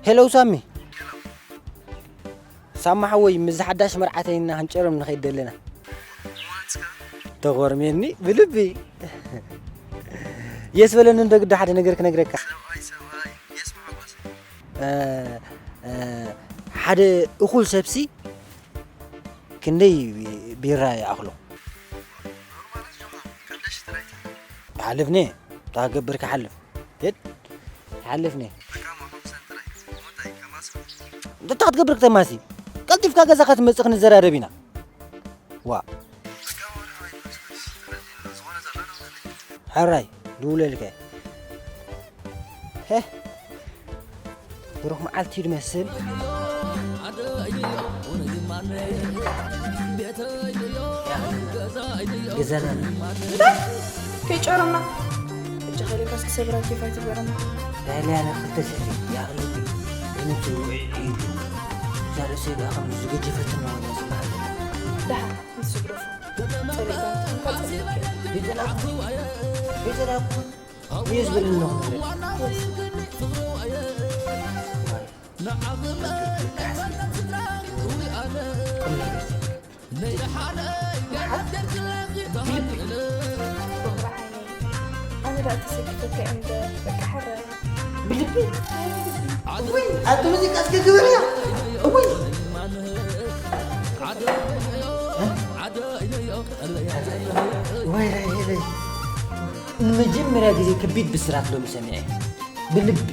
ሄሎ ሳሚ። ሳማ ሓወይ፣ ምስ ሓዳሽ መርዓተይና ክንጨርም ንኸይድ ደለና። ተኾርሜኒ ብልቢ። የስ በለኒ እንዶ ግዳ ሓደ ነገር ክነግረካ። ሰብኣይ፣ ሰብኣይ፣ የስ መሓጎስ። እ፣ እ፣ ሓደ እኹል ሰብሲ ክንደይ ቢራ ይኣኽሎ? ኖርማል ጆሃር፣ ቀደሽ ጥራይ። ትሓልፍኒ፣ ታገብር ክሓልፍ። ቴድ፣ ትሓልፍኒ። በቃ፣ ማ ኾምሰን ጥራይ። ሞታይ፣ ከማስ። እንታይ ክትገብር ከተማሲ? ቀልጢፍካ ገዛ ክትመጽእ ክንዘራረብ ኢና። ዋ። በቃ፣ ወደ ሆይ፣ ጎስ፣ ጎስ። ስለዚህ፣ ዝኾነ ዘሎ ነው። ሕራይ፣ ድውለልከ። ሄ፣ ብሩኽ መዓልቲ እዩ ዝመስል። ገዛና። እንታይ? ከይጨረምና። እጃ ከይደካስ ክሰብራ ኬፍ ኣይትግበረና። ዳልያና ክልተ ሽሕ ይኣኽለኪ። ግን እቲ ውዒ እዩ። እዛ ርእሰይ ደኣ ከም ዝገጀፈትና ወላ ስምዓለኒ። ደሓን፣ ንሱ ግደፎ። ጸሊእካ ትኾንካ ጸሊእካ። ቤተላኩ፣ ቤተላኩ። እዩ ዝብል ኣለኹ። ኣነ ደኣ ተሰኪፈካ እየ እምበር፣ በቃ ሕራይ። ብልቢ? እውይ፣ ኣቲ ሙዚቃ እስከ ግበርያ። እውይ። ዋይ፣ ራይ፣ ራይ። ንመጀመርያ ግዜ ከቢድ ብስራት ሎሚ ሰሚዐ። ብልቢ።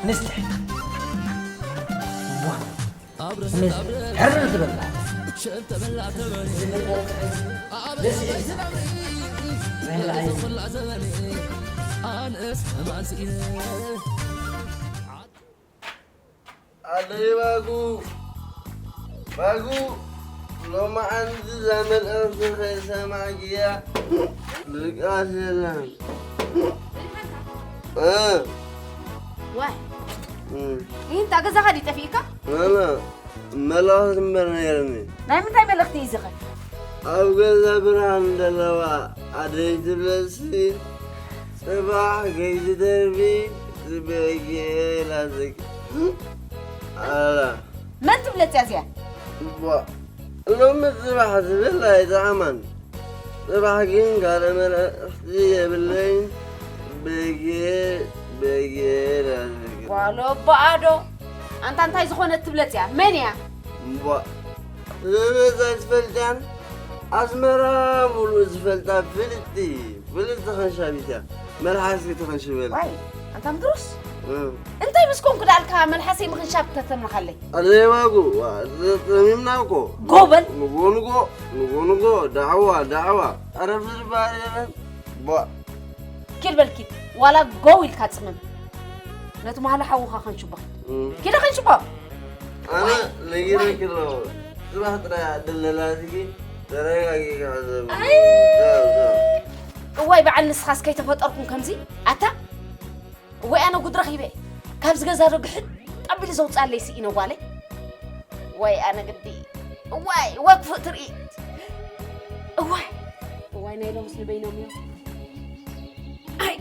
ንስቲ ሕጂ። ቧ። ንስቲ ሕርር ትበላ። ንስቲ። ኣደይ ባጉ፣ ባጉ፣ ሎማዓንቲ እዛ መልእኽቲ ከይሰማዕክያ ድቃስ የለን። እ። ዋይ። እ። ይህንታ ገዛኻ ድዩ ጠፊእካ? ላላ፣ መልእኽቲ እምበር ነይርኒ። ናይ ምንታይ መልእኽቲ እዩ ዝኸ? ኣብ ገዛ ብርሃን ዘለዋ ኣደይ ትብለሲ። ጽባሕ ከይትተርፊ ጽበየ ኢላትኪ ኣላ። መን ትብለጽያ እዚኣ? እባ፣ ሎሚ ጽባሕ ዝብል ኣይጠዓማን። ጽባሕ ግን ካልእ መልእኽቲ የብለይን። በጌ፣ በጌ ኢላትኪ። ጓሎ በኣዶ። ኣንታ እንታይ ዝኾነት ትብለጽያ? መን እያ? እባ፣ ስለመጻ ትፈልጥያን? ኣስመራ ሙሉእ ዝፈልጣ ፍልጥቲ፣ ፍልጥቲ ኸንሻቢት እያ። መልሓስ ተኸንሽበል። ዋይ፣ ኣንታ ምድሩስ? እ። እንታይ ምስ ኮንኩ ደኣልካ መልሓሰይ ምኽንሻብ ተተምርኻለይ? ኣደይ ባጉ፣ ዋ፣ ጸሚምና እኮ። ጎበል። ንጎ ንጎ፣ ንጎ ንጎ፣ ዳዕዋ፣ ዳዕዋ። ኣረ፣ ፍርባር የለን። ቧ። ኪድ በል ኪድ። ዋላ ጎው ኢልካ ጽመም። ነቲ ማህሎ ሓውኻ ከንሽቦ። እ። ኪደ ከንሽቦ። ኣነ ዋይ፣ ነጊረኪ ዋይ። ኣለኹ። ጽባሕ ጥራይ ደለላትኪ ተረጋጊ ክሕዘብ። ኣይ። ዛው፣ ዛው። እዋይ በዓል ንስኻስ ከይተፈጠርኩም ከምዚ ኣታ። እዋይ ኣነ ጉድ ረኺበ። ካብዚ ገዛ ዶ ግሕጥ ኣቢሉ ዘውፅኣለይ ስኢነ ጓለይ። ዋይ ኣነ ግዲ። ዋይ ወግፍእ ትርኢት። እዋይ እዋይ ናይ ሎምስ ንበይኖም እዮም። ኣይ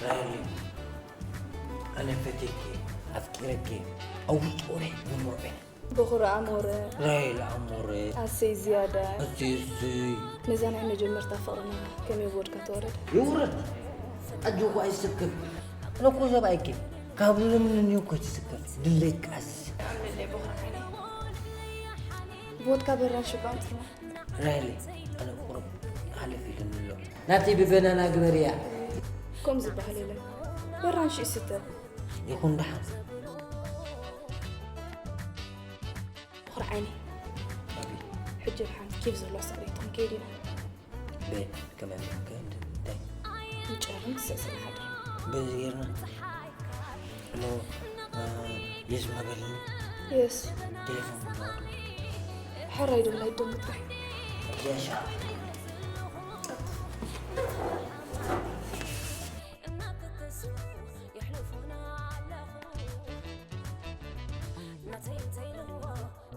ራሄል፣ ኣነ ፈትየኪ፣ ኣፍቂረኪ፣ ኣብ ውሽጢ ወርሒ ይምርዖ። በኹሪ ኣሞረ፣ ራሄል ኣሞረ፣ ኣሰይ ዝያዳ፣ ኣሰይ ኣሰይ። ነዛ ናይ መጀመርታ ፍቕርና ከመይ vodka ተወረደ? ይውረድ፣ ኣጆኹ ኣይስከፍ። ኣነ እኮ ሰብኣይኪ፣ ካብ ለምንኒ እኮ ትስከፍ፣ ድሌት ቃስ። vodka በራድ ሽባ ኣምፅና። ራሄል፣ ኣነ ቁሩብ ሓለፍ ኢሉኒ ኣሎ። ናተይ ብበናና ግበርያ። ከምኡ ዝበሃል የለን። በራድ ሽይ ስተ። ይኹን ደሓን። በኹሪ ዓይኒ፣ ሕጂ ደሓን ኬፍ ዘሎ ስዕሬቶም ከይድ ኢና። በ ከመይ ከንድ እንታይ? ንጨርን ስዕስዕ ሓደ። በዚ ጌርና። ሎ፣ አ፣ የስ መበልኒ። የስ። ቴሌፎን ምናምን። ሕራይ ዶ ናይ ደንግጣ። ያሻ።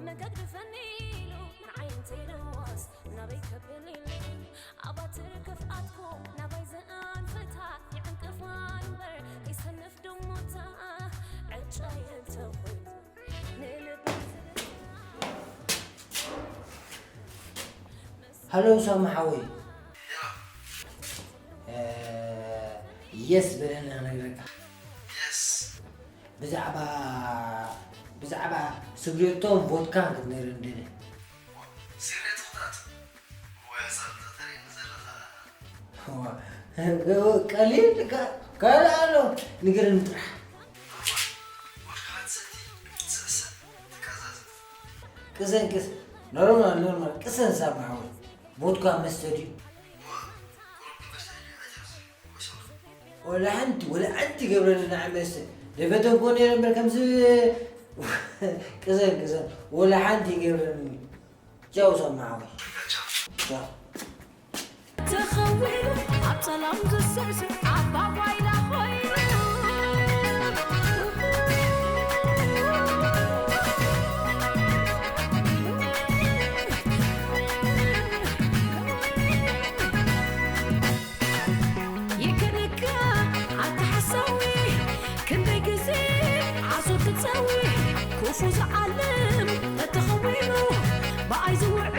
መገግድፈኒ ኢሉ ንዓይ እንተይልዎስ ናበይ ከብል ኢሉ ኣባትር ክፍኣትኩም ናባይ ዘኣንፍታ ይዕንቅፋ እምበር ከይሰንፍ ድሞታ ዕጫ የተኾይኑ ንልበይ ሃሎ ሳሚ ሓወይ። የስ በለና ነግረካ። የስ ብዛዕባ ብዛዕባ ስግሬቶን ቮድካን ክትነግረኒ ደለ። ሲሬት ክታት ወይ ሰብ ተሪኒ ዘለኻ ቀሊል ካልእ ኣሎ ንገረኒ ጥራሕ። ወድካ ትሰቲ ትስዕስዕ ትቀዛዘ ቅሰን ቅስ ኖርማል ኖርማል ቅሰን ሳሚ ሓወይ ቮድካ መስተ ድዩ? ቁሩብ መስተ እዩ ኣጀርስ ወሰኽ ወላ ሓንቲ ወላ ሓንቲ ገብረኒ ንዓይ መስተ ደፈተንኮ ነይረ እምበር ከምዚ ቅሰን ቅሰን ወላ ሓንቲ ገብረኒ ቻው ሳሚ ሓወይ ቻው ተኸዊሉ ኣብ ጸላም ዝስዕስዕ ዓባ ጓይላ ኮይኑ ይክልከ ኣታ ሓሳዊ ክንደይ ግዜ ዓሶ ትጸዊ ክፉ ዝዓልም ተተኸዊኑ ብኣይ ዝውዕል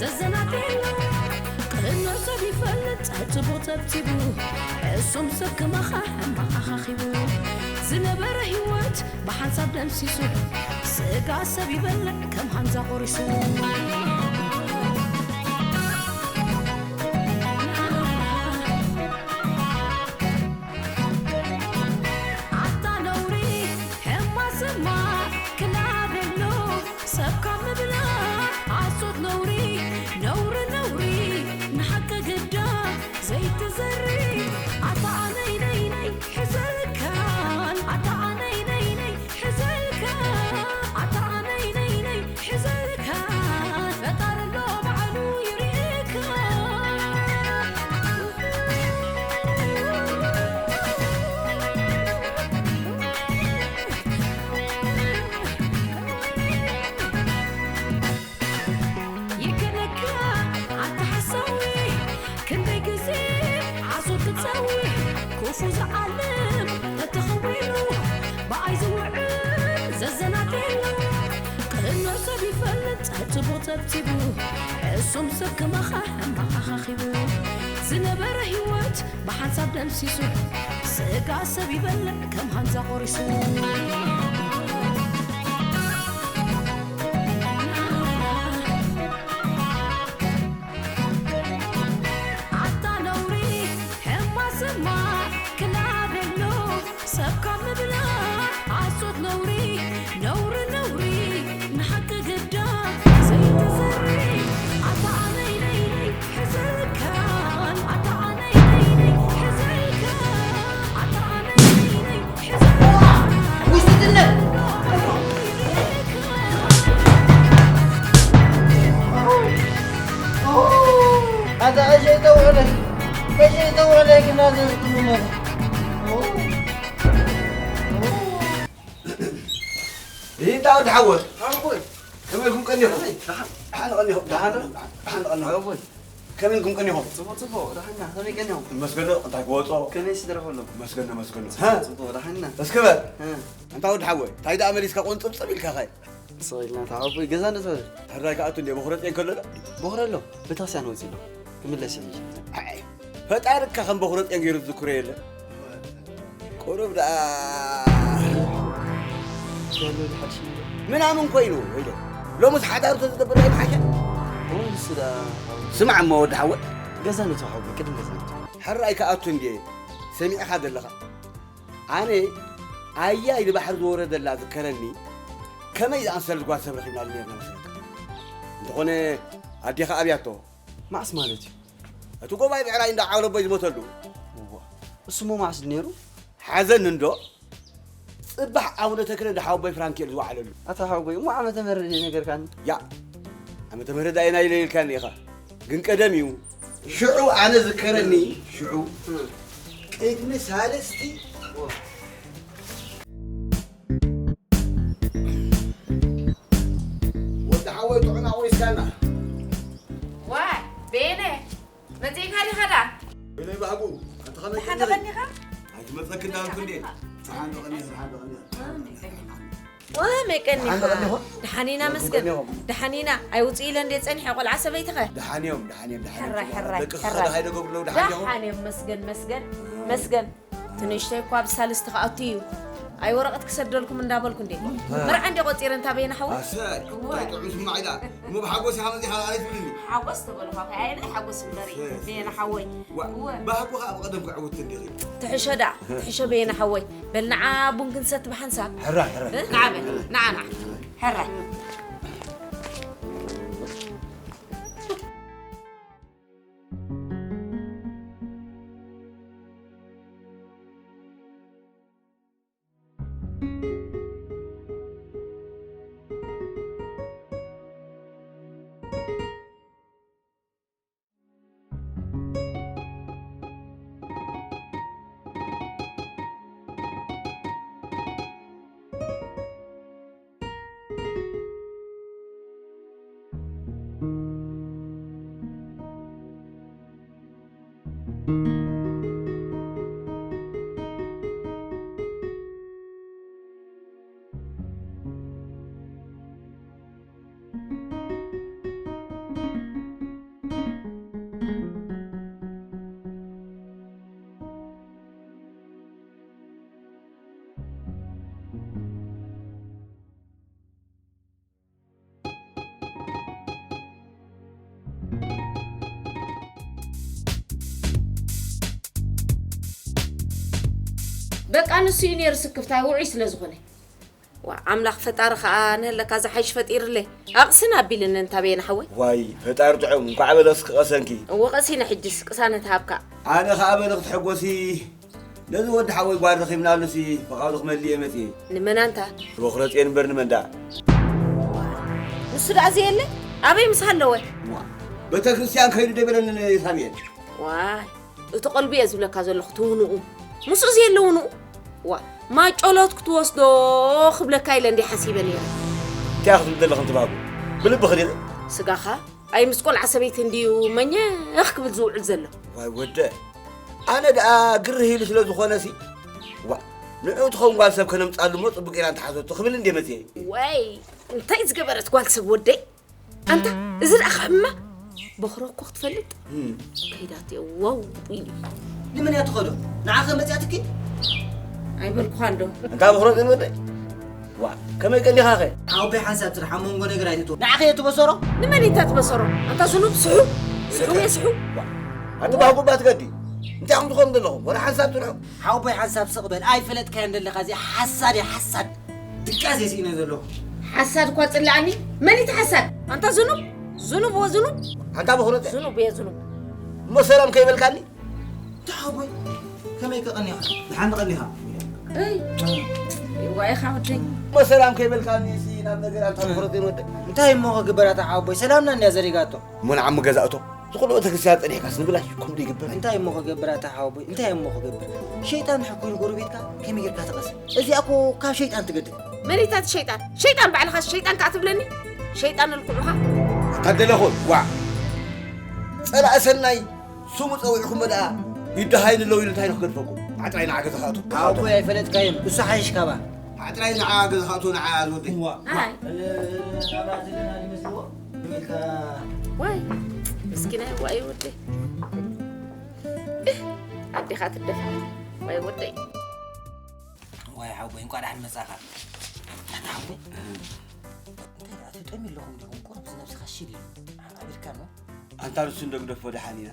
ዘዘናግዕ ቅንዕ ሰብ ይፈልጥ ጸብጽቦ ጸብጺቡ ሕሱም ሰብ ከማኻ ሕማቕ ኣኻኺቡ ዝነበረ ህይወት ብሓንሳብ ደምሲሱ ስጋ ሰብ ይበልዕ ከም ሃንዛ ቆሪሱ ኣታ ነውሪ ሕማስማ ክላበሎ ሰብ ካብ ምብላዕ ሓሶት ነውሪ ነውሪ ነውሪ ንሓቂ ግዳ ዘይትዘሪ ኣታ ኣነይ ነይ ነይ ሕዘልካን ኣታ ኣነይ ነይ ነይ ሕዘልካ ኣታ ኣነይ ነይ ነይ ሕዘልካ ፈጣሪ ኣሎ ባዕሉ ይርእካ ይከለካ ኣታ ሓሳዊ ክንደይ ግዜ ዓሶ ክጸዊ ክፉ ዝዓልም ተተኸዊኑ ብኣይ ዝውዕል ዘዘናግዕ ቅንዕ ሰብ ይፈልጥ ጸብጽቦ ጸብጺቡ ሕሱም ሰብ ከማኻ ሕማቕ ኣኻኺቡ ዝነበረ ህይወት ብሓንሳብ ደምሲሱ ስጋ ሰብ ይበልዕ ከም ሃንዛ ቆሪሱ ኣታ ነውሪ ሕማስማ ክላበሎ ሰብ ካብ ምብላዕ ሓሶት ነውሪ ነውሪ ነውሪ ንሓቂ ግዳ ዘይትዘሪ ኣታ ኣነይ ነይ ነይ ሕዘልካን ኣታ ኣነይ ነይ ነይ ሕዘልካ ኣታ ኣነይ ነይ ነይ ሕዘልካ ውስጥ ዳውድ ሓወይ። ሓወይ። ከመይ ኢልኩም ቀኒኹም? ደሓን። ደሓን ቀኒኹም። ደሓን። ደሓን ቀኒኹም። ሓወይ። ከመይ ኢልኩም ቀኒኹም? ጽቡቕ፣ ጽቡቕ። ደሓን ኢና። ከመይ ቀኒኹም? ይመስገን። እንታይ ክወጾ? ከመይ ስድራ ኩሎም? መስገን፣ መስገን። ጽቡቕ፣ ጽቡቕ። ደሓን ኢና። እስከ በል። እ። ኣንታ ወዲ ሓወይ፣ እንታይ ደኣ መሊስካ ቆንጽብጽብ ኢልካ ኸ? ስቕ ኢልና፣ እታ ሓወይ፣ ገዛ ንዞር። ሕራይ ክኣቱ እንድየ፣ በኹረጽ እንከሎ ዶ? በኹረ ኣሎ። ቤተክርስትያን ወጺኡ ኣሎ። ክምለስ እዩ። ኣይ፣ ፈጣሪ እካ ከም በኹረጽ ገይሩ ዝዝክሮ የለን። ቁሩብ ደኣ ዘሎ ዝሓድሽ ነገር። ምናምን ኮይኑ፣ ወይለ። ሎምስ ሓዳሩ ተዝገብር ኣይምሓሸ? እወ፣ ንሱ ደኣ። ስማዕ እሞ ወዲ ሓወይ። ገዛ ንቶ ሓወይ፣ ቅድም ገዛ ንቶ። ሕራይ ክኣቱ እንድየ፣ ሰሚዕኻ ዘለኻ። ኣነ ኣያይ ንባሕሪ ዝወረደላ ዝከረኒ፣ ከመይ ዝኣመሰለት ጓል ሰብ ረኺብናሉ ነርና መስለካ? እንተኾነ ኣዴኻ ኣብያቶ። መዓስ ማለት እዩ? እቲ ጎባይ ብዕራይ እንዳ ዓውለቦይ ዝሞተሉ። እዋ፣ እሱ እሞ መዓስ ነይሩ? ሓዘን እንዶ፣ ጽባሕ ኣቡነ ተክለ እንዳ ሓወቦይ ፍራንኬል ዝወዓለሉ። ኣታ ሓወቦይ፣ እሞ ዓመተ ምህረት ዘይነገርካኒ? ያ፣ ዓመተ ምህረት ኣየናይ ኢለ ኢልካኒ ኢኻ? ግን ቀደም እዩ። ሽዑ ኣነ ዝከረኒ፣ ሽዑ ቅድሚ ሳልስቲ ወዲ ሓወይ ጥዑና ወይስካና? ዋይ፣ ቤነ፣ መጺእካ ዲኻ ደኣ? ቤነ ባህጉ፣ ኣንተ ኸመይ ደሓን ቀኒኺ? ደቐኒኻ? ኣይትመጸኪ እንዳልኩ እንዴ? ደሓን ደቐኒኻ? ደሓን ደቐኒኻ፣ ደሓን ደቐኒኻ። ዋ፣ መይ ቀኒኻ? ደሓን ደቐኒኹም? ደሓን ኢና መስገን። ደሓን ኢና። ኣይውጽእ ኢለ እንዴ ጸኒሐ ቆልዓ ሰበይትኸ? ደሓን እዮም፣ ደሓን እዮም፣ ደሓን እዮም። ሕራይ፣ ሕራይ፣ ደቅኺ ሕራይ። ከ ደሃይ ደገብርለው ደሓን እዮም? ደሓን እዮም፣ መስገን፣ መስገን፣ መስገን። ትንሽተይ እኳ ኣብ ሳልስቲ ክኣቱ እዩ። ኣይ ወረቐት ክሰደልኩም እንዳበልኩ እንዴ። እ። መርዓ እንዴ ቆጺረ እንታ በየነ ሓወይ? ኣሰይ፣ እወ። እንታይ ጥዑም ስማዕ ኢላ። እሞ ብሓጎስ ኢኻ መጺኻ ኣነ ትብልኒ። ሓጎስ ተበልኳ፣ ኣይ ናይ ሓጎስ እምበሪ፣ እሰይ፣ እሰይ። በየነ ሓወይ። ዋ፣ እወ። ባህጎ ኸኣ ብቐደም ክዕውት እንዲኺ። ትሕሾ ደኣ፣ ትሕሾ በየነ ሓወይ። በል ንዓ ቡን ክንሰቲ ብሓንሳብ። ሕራይ፣ ሕራይ። እ? ንዓ በል፣ ንዓ፣ ንዓ። ሕራይ። በቃ ንሱ እዩ ነይሩ ስክፍታይ ውዑይ ስለ ዝኾነ። ዋ፣ ኣምላኽ ፈጣሪ ኸኣ ንህለካ ዝሓይሽ ፈጢርለይ። ኣቕስን ኣቢልኒ እንታ በየነ ሓወይ። ዋይ፣ ፈጣሪ ጥዑም፣ እንኳዕ በለስኪ ቀሰንኪ። እወ፣ ቀሲነ ሕጅስ ቅሳነት ሃብካ። ኣነ ኸኣ በሊ ክትሕጎሲ፣ ነዚ ወዲ ሓወይ ጓል ረኺብናሉሲ፣ ፍቓዱ ክመልእ እየ መጺኤ። ንመን ኣንታ? ንበኹረጽየን እምበር ንመን ደኣ? ንሱ ደኣ ዘየለ? ኣበይ ምስ ሃለወ? ዋ፣ ቤተክርስትያን ከይዱ ዶ በለኒ ንሳሙኤል? ዋይ፣ እቲ ቀልቡ እየ ዝብለካ ዘለኹ፣ ትውንኡ። ምስኡ ዘየለ ውንኡ? ዋ፣ ማጮሎት ክትወስዶ ክብለካ ኢለ እንዲ ሓሲበ ነይረ። እንታይ ክትብል ዘለኺ ትባቡ? ብልብኺ ዲኺ? ስጋኻ ኣይ ምስ ቆልዓ ሰበይቲ እንድዩ መኘኽ ክብል ዝውዕል ዘሎ። ዋይ ወደ፣ ኣነ ደኣ ግርህ ኢሉ ስለ ዝኾነሲ፣ ዋ፣ ንዑ ትኸውን ጓል ሰብ ከነምጻሉ እሞ ጽቡቕ ጌራ እንተሓዘቶ ክብል እንድየ መጽየ። ወይ፣ እንታይ ዝገበረት ጓል ሰብ ወደይ? ኣንታ፣ እዚ ደኣ ካብ እማ በኽሮ እኮ ክትፈልጥ? እም። ከይዳትዮ፣ ዋው ኢሉ። ንመን እያ ትኸዶ? ንዓኸ መጺኣትኪ? ኣይበልኩኻን ዶ? ኣንታ በኽሮ ግን ወደይ። ዋ፣ ከመይ ቀኒኻኸ? ሓወቦይ ሓንሳብ ስራሕ ኣብ መንጎ ነገር ኣይትእትዎ። ንዓኸ እየ ትበሰሮ? ንመን እታ ትበሰሮ? ኣንታ ዝኑብ ስሑ፣ ስሑ እየ ስሑ። ዋ፣ ኣቲ ባህጉ እባ ትገዲ። እንታይ ኢኹም ትኾኑ ዘለኹም? ወላ ሓንሳብ ስርሑ። ሓወቦይ ሓንሳብ ስቕ በል። ኣይፈለጥካዮን ዘለኻ፣ እዚ ሓሳድ እየ፣ ሓሳድ። ድቃስ እየ ስኢነ ዘለኹ። ሓሳድ እኳ ጽላኣኒ። መን እቲ ሓሳድ? ኣንታ ዝኑብ፣ ዝኑብ ወዝኑብ። ኣንታ በኹረተ። ዝኑብ እየ ዝኑብ። እሞ ሰላም ከይበልካኒ? ተሓጎይ፣ ከመይ ከቐኒኻ? ደሓን ቀኒኻ? እይ፣ ዋይኻ ወደይ። እሞ ሰላም ከይበልካኒ ሲ ናብ ነገር ኣንታ በኹረተ ወደ። እንታይ እሞ ክግበር ኣታ ሓወቦይ? ሰላምና እንድያ ዘሪጋቶ። እሞ ንዓሚ ገዛእቶ። ዝኹሉ ቤተክርስትያን ጸኒሕካስ ንብላሽ ከምኡ ይግበር። እንታይ እሞ ክገብር ኣታ ሓወቦይ? እንታይ እሞ ክገብር? ሸይጣን ድሕር ኮይኑ ጎረቤትካ ከመይ ጌርካ ትቐስን? እዚኣ እኮ ካብ ሸይጣን ትገድል። መን እዩ እቲ ሸይጣን? ሸይጣን ባዕልኻ ሸይጣን ከኣ ትብለኒ? ሸይጣን እልኩዑኻ? ኣታ ደለኹል፣ ዋዕ። ጸላኢ ሰናይ ስሙ ጸዊዕኩሞ ደኣ ይደሃይን ኣለዉ ኢሉ እንታይ ንክገድፈኩም? ዓጥራይ ንዓ ገዛ ክኣቱ። ኣቦይ ኣይፈለጥካዮን፣ እሱ ሓይሽ ካባ። ዓጥራይ ንዓ ገዛ ክኣቱ ንዓ ዝወደይ። እዋ። ኣይ። እ፣ ናብራ ዘለና ይመስልዎ? ኢልካ ዋይ፣ ምስኪናይ ዋይ ወደይ። እህ፣ ኣዴኻ ትደፋ። ዋይ ወደይ። ዋይ ሓወቦይ፣ እንቋዕ ደሓን መጻኻ። ኣታ ሓወቦይ፣ እንታይ ደኣ ትጠምዩ ኣለኹም ዲኹም? ቁሩብ ዝነብስኻ ሽል ኢሉ። ኣቢልካ እሞ? ኣንታ ንሱ እንዶ ግደፎ ደሓን ኢና።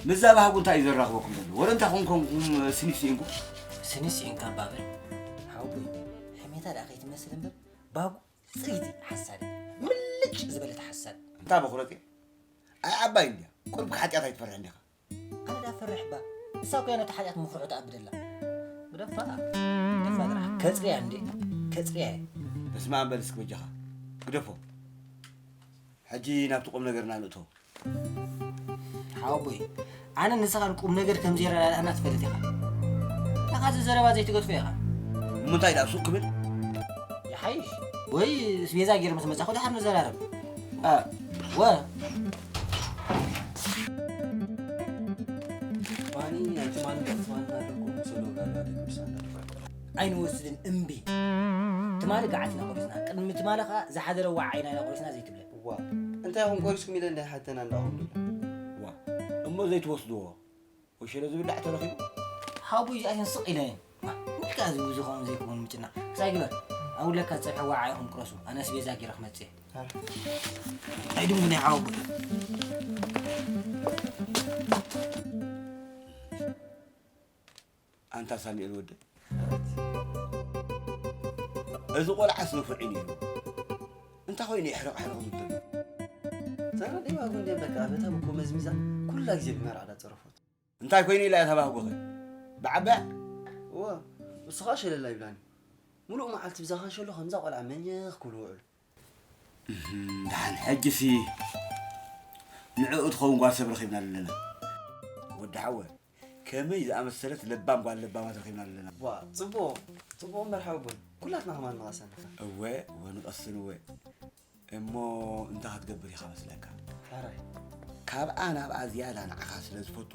ምዛ ባህጉ እንታይ እዩ ዘራኽበኩም ዘሎ? ወረ እንታይ ኮንኮንኩም ስኒት ስኢንኩም? ስኒት ስኢንካ እባ በል። ሓወቦይ፣ ሕሜታ ደኣ ከይትመስል እምበር፣ ባህጉ ጽይቲ ሓሳድ። ምልጭ ዝበለት ሓሳድ። እንታ በኹረት እያ? ኣይ ዓባይ እንድያ። ቁሩብ ሓጢኣት ኣይትፈርሕን ዲኻ? ኣነ ዳ ፈርሕ እባ። እሳ እኮ እያ ነቲ ሓጢኣት ምኽርዑ ተኣብደላ። ግደፋ። ግደፋ ጥራሕ። ከጽርያ እንዴ? ከጽርያ እየ። በስመ ኣብ በል እስኪ በጃኻ። ግደፎ። ሕጂ ናብቲ ቁም ነገርና ንእቶ። ሓወቦይ፣ ኣነ ንስኻን ቁም ነገር ከም ዘይረዳድኣና ትፈልጥ ኢኻ። ናኻ እዚ ዘረባ ዘይትገድፎ ኢኻ። እሞ እንታይ ደኣ ሱቕ ክብል? ይሓይሽ። ወይ ስቤዛ ገይረ ምስ መጻኹ ድሓር ንዘራረብ። እ፣ ወ። ባኒ ናይ ትማሊ ትማሊ ኣለኩም፣ ሶሎ ጋር ቤተ ክርስቲያን ኣለኩም። ኣይንወስድን እምቢ። ትማሊ ገዓት ኢና ቆሪስና። ቅድሚ ትማሊ ኸኣ ዝሓደረ ዋዓ ኢና ቆሪስና ዘይትብለን። ዋ፣ እንታይ ኢኹም ቆሪስኩም ኢለ እንዳይሓተና እንዳኹም ድላ። ዋ፣ እሞ ዘይትወስድዎ? ወሸለ ዝብላዕ ተረኺቡ? ሓወቦይ እዚኣተን ስቕ ኢለን እየን። ዋ፣ ምልካ እዚ ብዙ ኸም ዘይከውን ምጭና። ክሳይ ግበር። ኣብ ውለካ ዝጸብሐ ዋዓ ኢኹም ቅረሱ። ኣነስ ቤዛ ገይረ ክመጽእ እየ። ኣይድንጉን እየ ሓወቦይ። ኣንታ ሳሚኤል ወደይ። እዚ ቆልዓስ ንፉዕ እዩ ነይሩ። እንታይ ኮይኑ ይሕረቕ ሕረቕ ዝብል ዘሎ? ዛራ ደይባ ጉንዴ በቃ በታ ብኮ መዝሚዛ ኩላ ግዜ ብመርዓ ዳጸረፎት። እንታይ ኮይኑ ኢላ እያ ተባህጎኸ? ብዓበያ? እወ፣ እሱ ኸኣ ሸለላ ይብላኒ። ሙሉእ መዓልቲ ብዛ ኸንሸሎ ከምዛ ቆልዓ መኘኽ ክብሉ ውዕሉ። እህም፣ ደሓን ሕጂሲ ንዕኡ ትኸውን ጓል ሰብ ረኺብና ኣለና። ወዲ ሓወ፣ ከመይ ዝኣመሰለት ለባም ጓል ለባማት ረኺብና ኣለና። ዋ፣ ጽቡቕ፣ ጽቡቕ እምበር ሓወቦይ፣ ኩላትና ከማን ንቐሰን ኢኻ። እወ፣ እወ፣ ንቐስን እወ። እሞ እንታይ ክትገብር ኢኻ መስለካ? ሕራይ። ካብኣ ናብኣ ዝያዳ ንዓኻ ስለ ዝፈቱ፣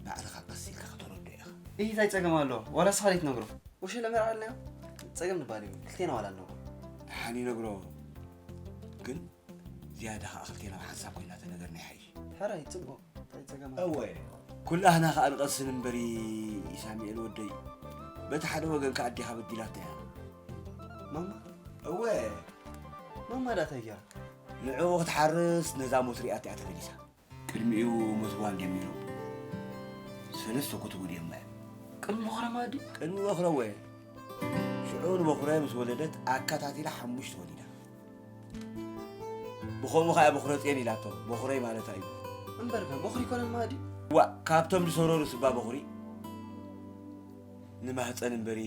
ባዕልኻ ቀስ ኢልካ ከተረድኦ ኢኻ። እይ፣ እንታይ ጸገም ኣለዎ? ዋላ ንስኻ ዘይትነግሮ? ወሸለ መርዓ ኣለና? ጸገም ንባል እዩ። ክልቴና ዋላ ንነግሮ። ደሓን ይነግሮ። ግን ዝያዳ ኸኣ ክልቴና ብሓንሳብ ኮይና ተነገርና ይሓይሽ። ሕራይ፣ ጽቡቕ። እንታይ ጸገም ኣሎ? እወ። ኩላህና ኸኣ ንቐስን እምበሪ፣ ኢሳሚኤል ወደይ። በቲ ሓደ ወገን ከኣ ኣዴኻ በዲላታ እያ። ማማ? እወ። ማማ ደኣ እንታይ ገይራ? ንዕኡ ክትሓርስ ነዛ ሞት ሪኣታ እያ ተመሊሳ። ቅድሚኡ ሞት ጓል ጀሚሩ። ሰለስተ ኮተጉ ድዮም እምበር። ቅድሚ በኹረ ማዲ? ቅድሚ በኹረ እወ። ሽዑ ንበኹረ ምስ ወለደት ኣከታቲላ ሓሙሽተ ወሊዳ። ብኸምኡ ኸኣ በኹረ ጽዮን ኢላቶ። በኹረይ ማለታ እዩ። እምበርከ በኹሪ ይኮነን ማዲ? ዋእ፣ ካብቶም ዝሰረሩ ስባ በኹሪ። ንማህፀን እምበሪ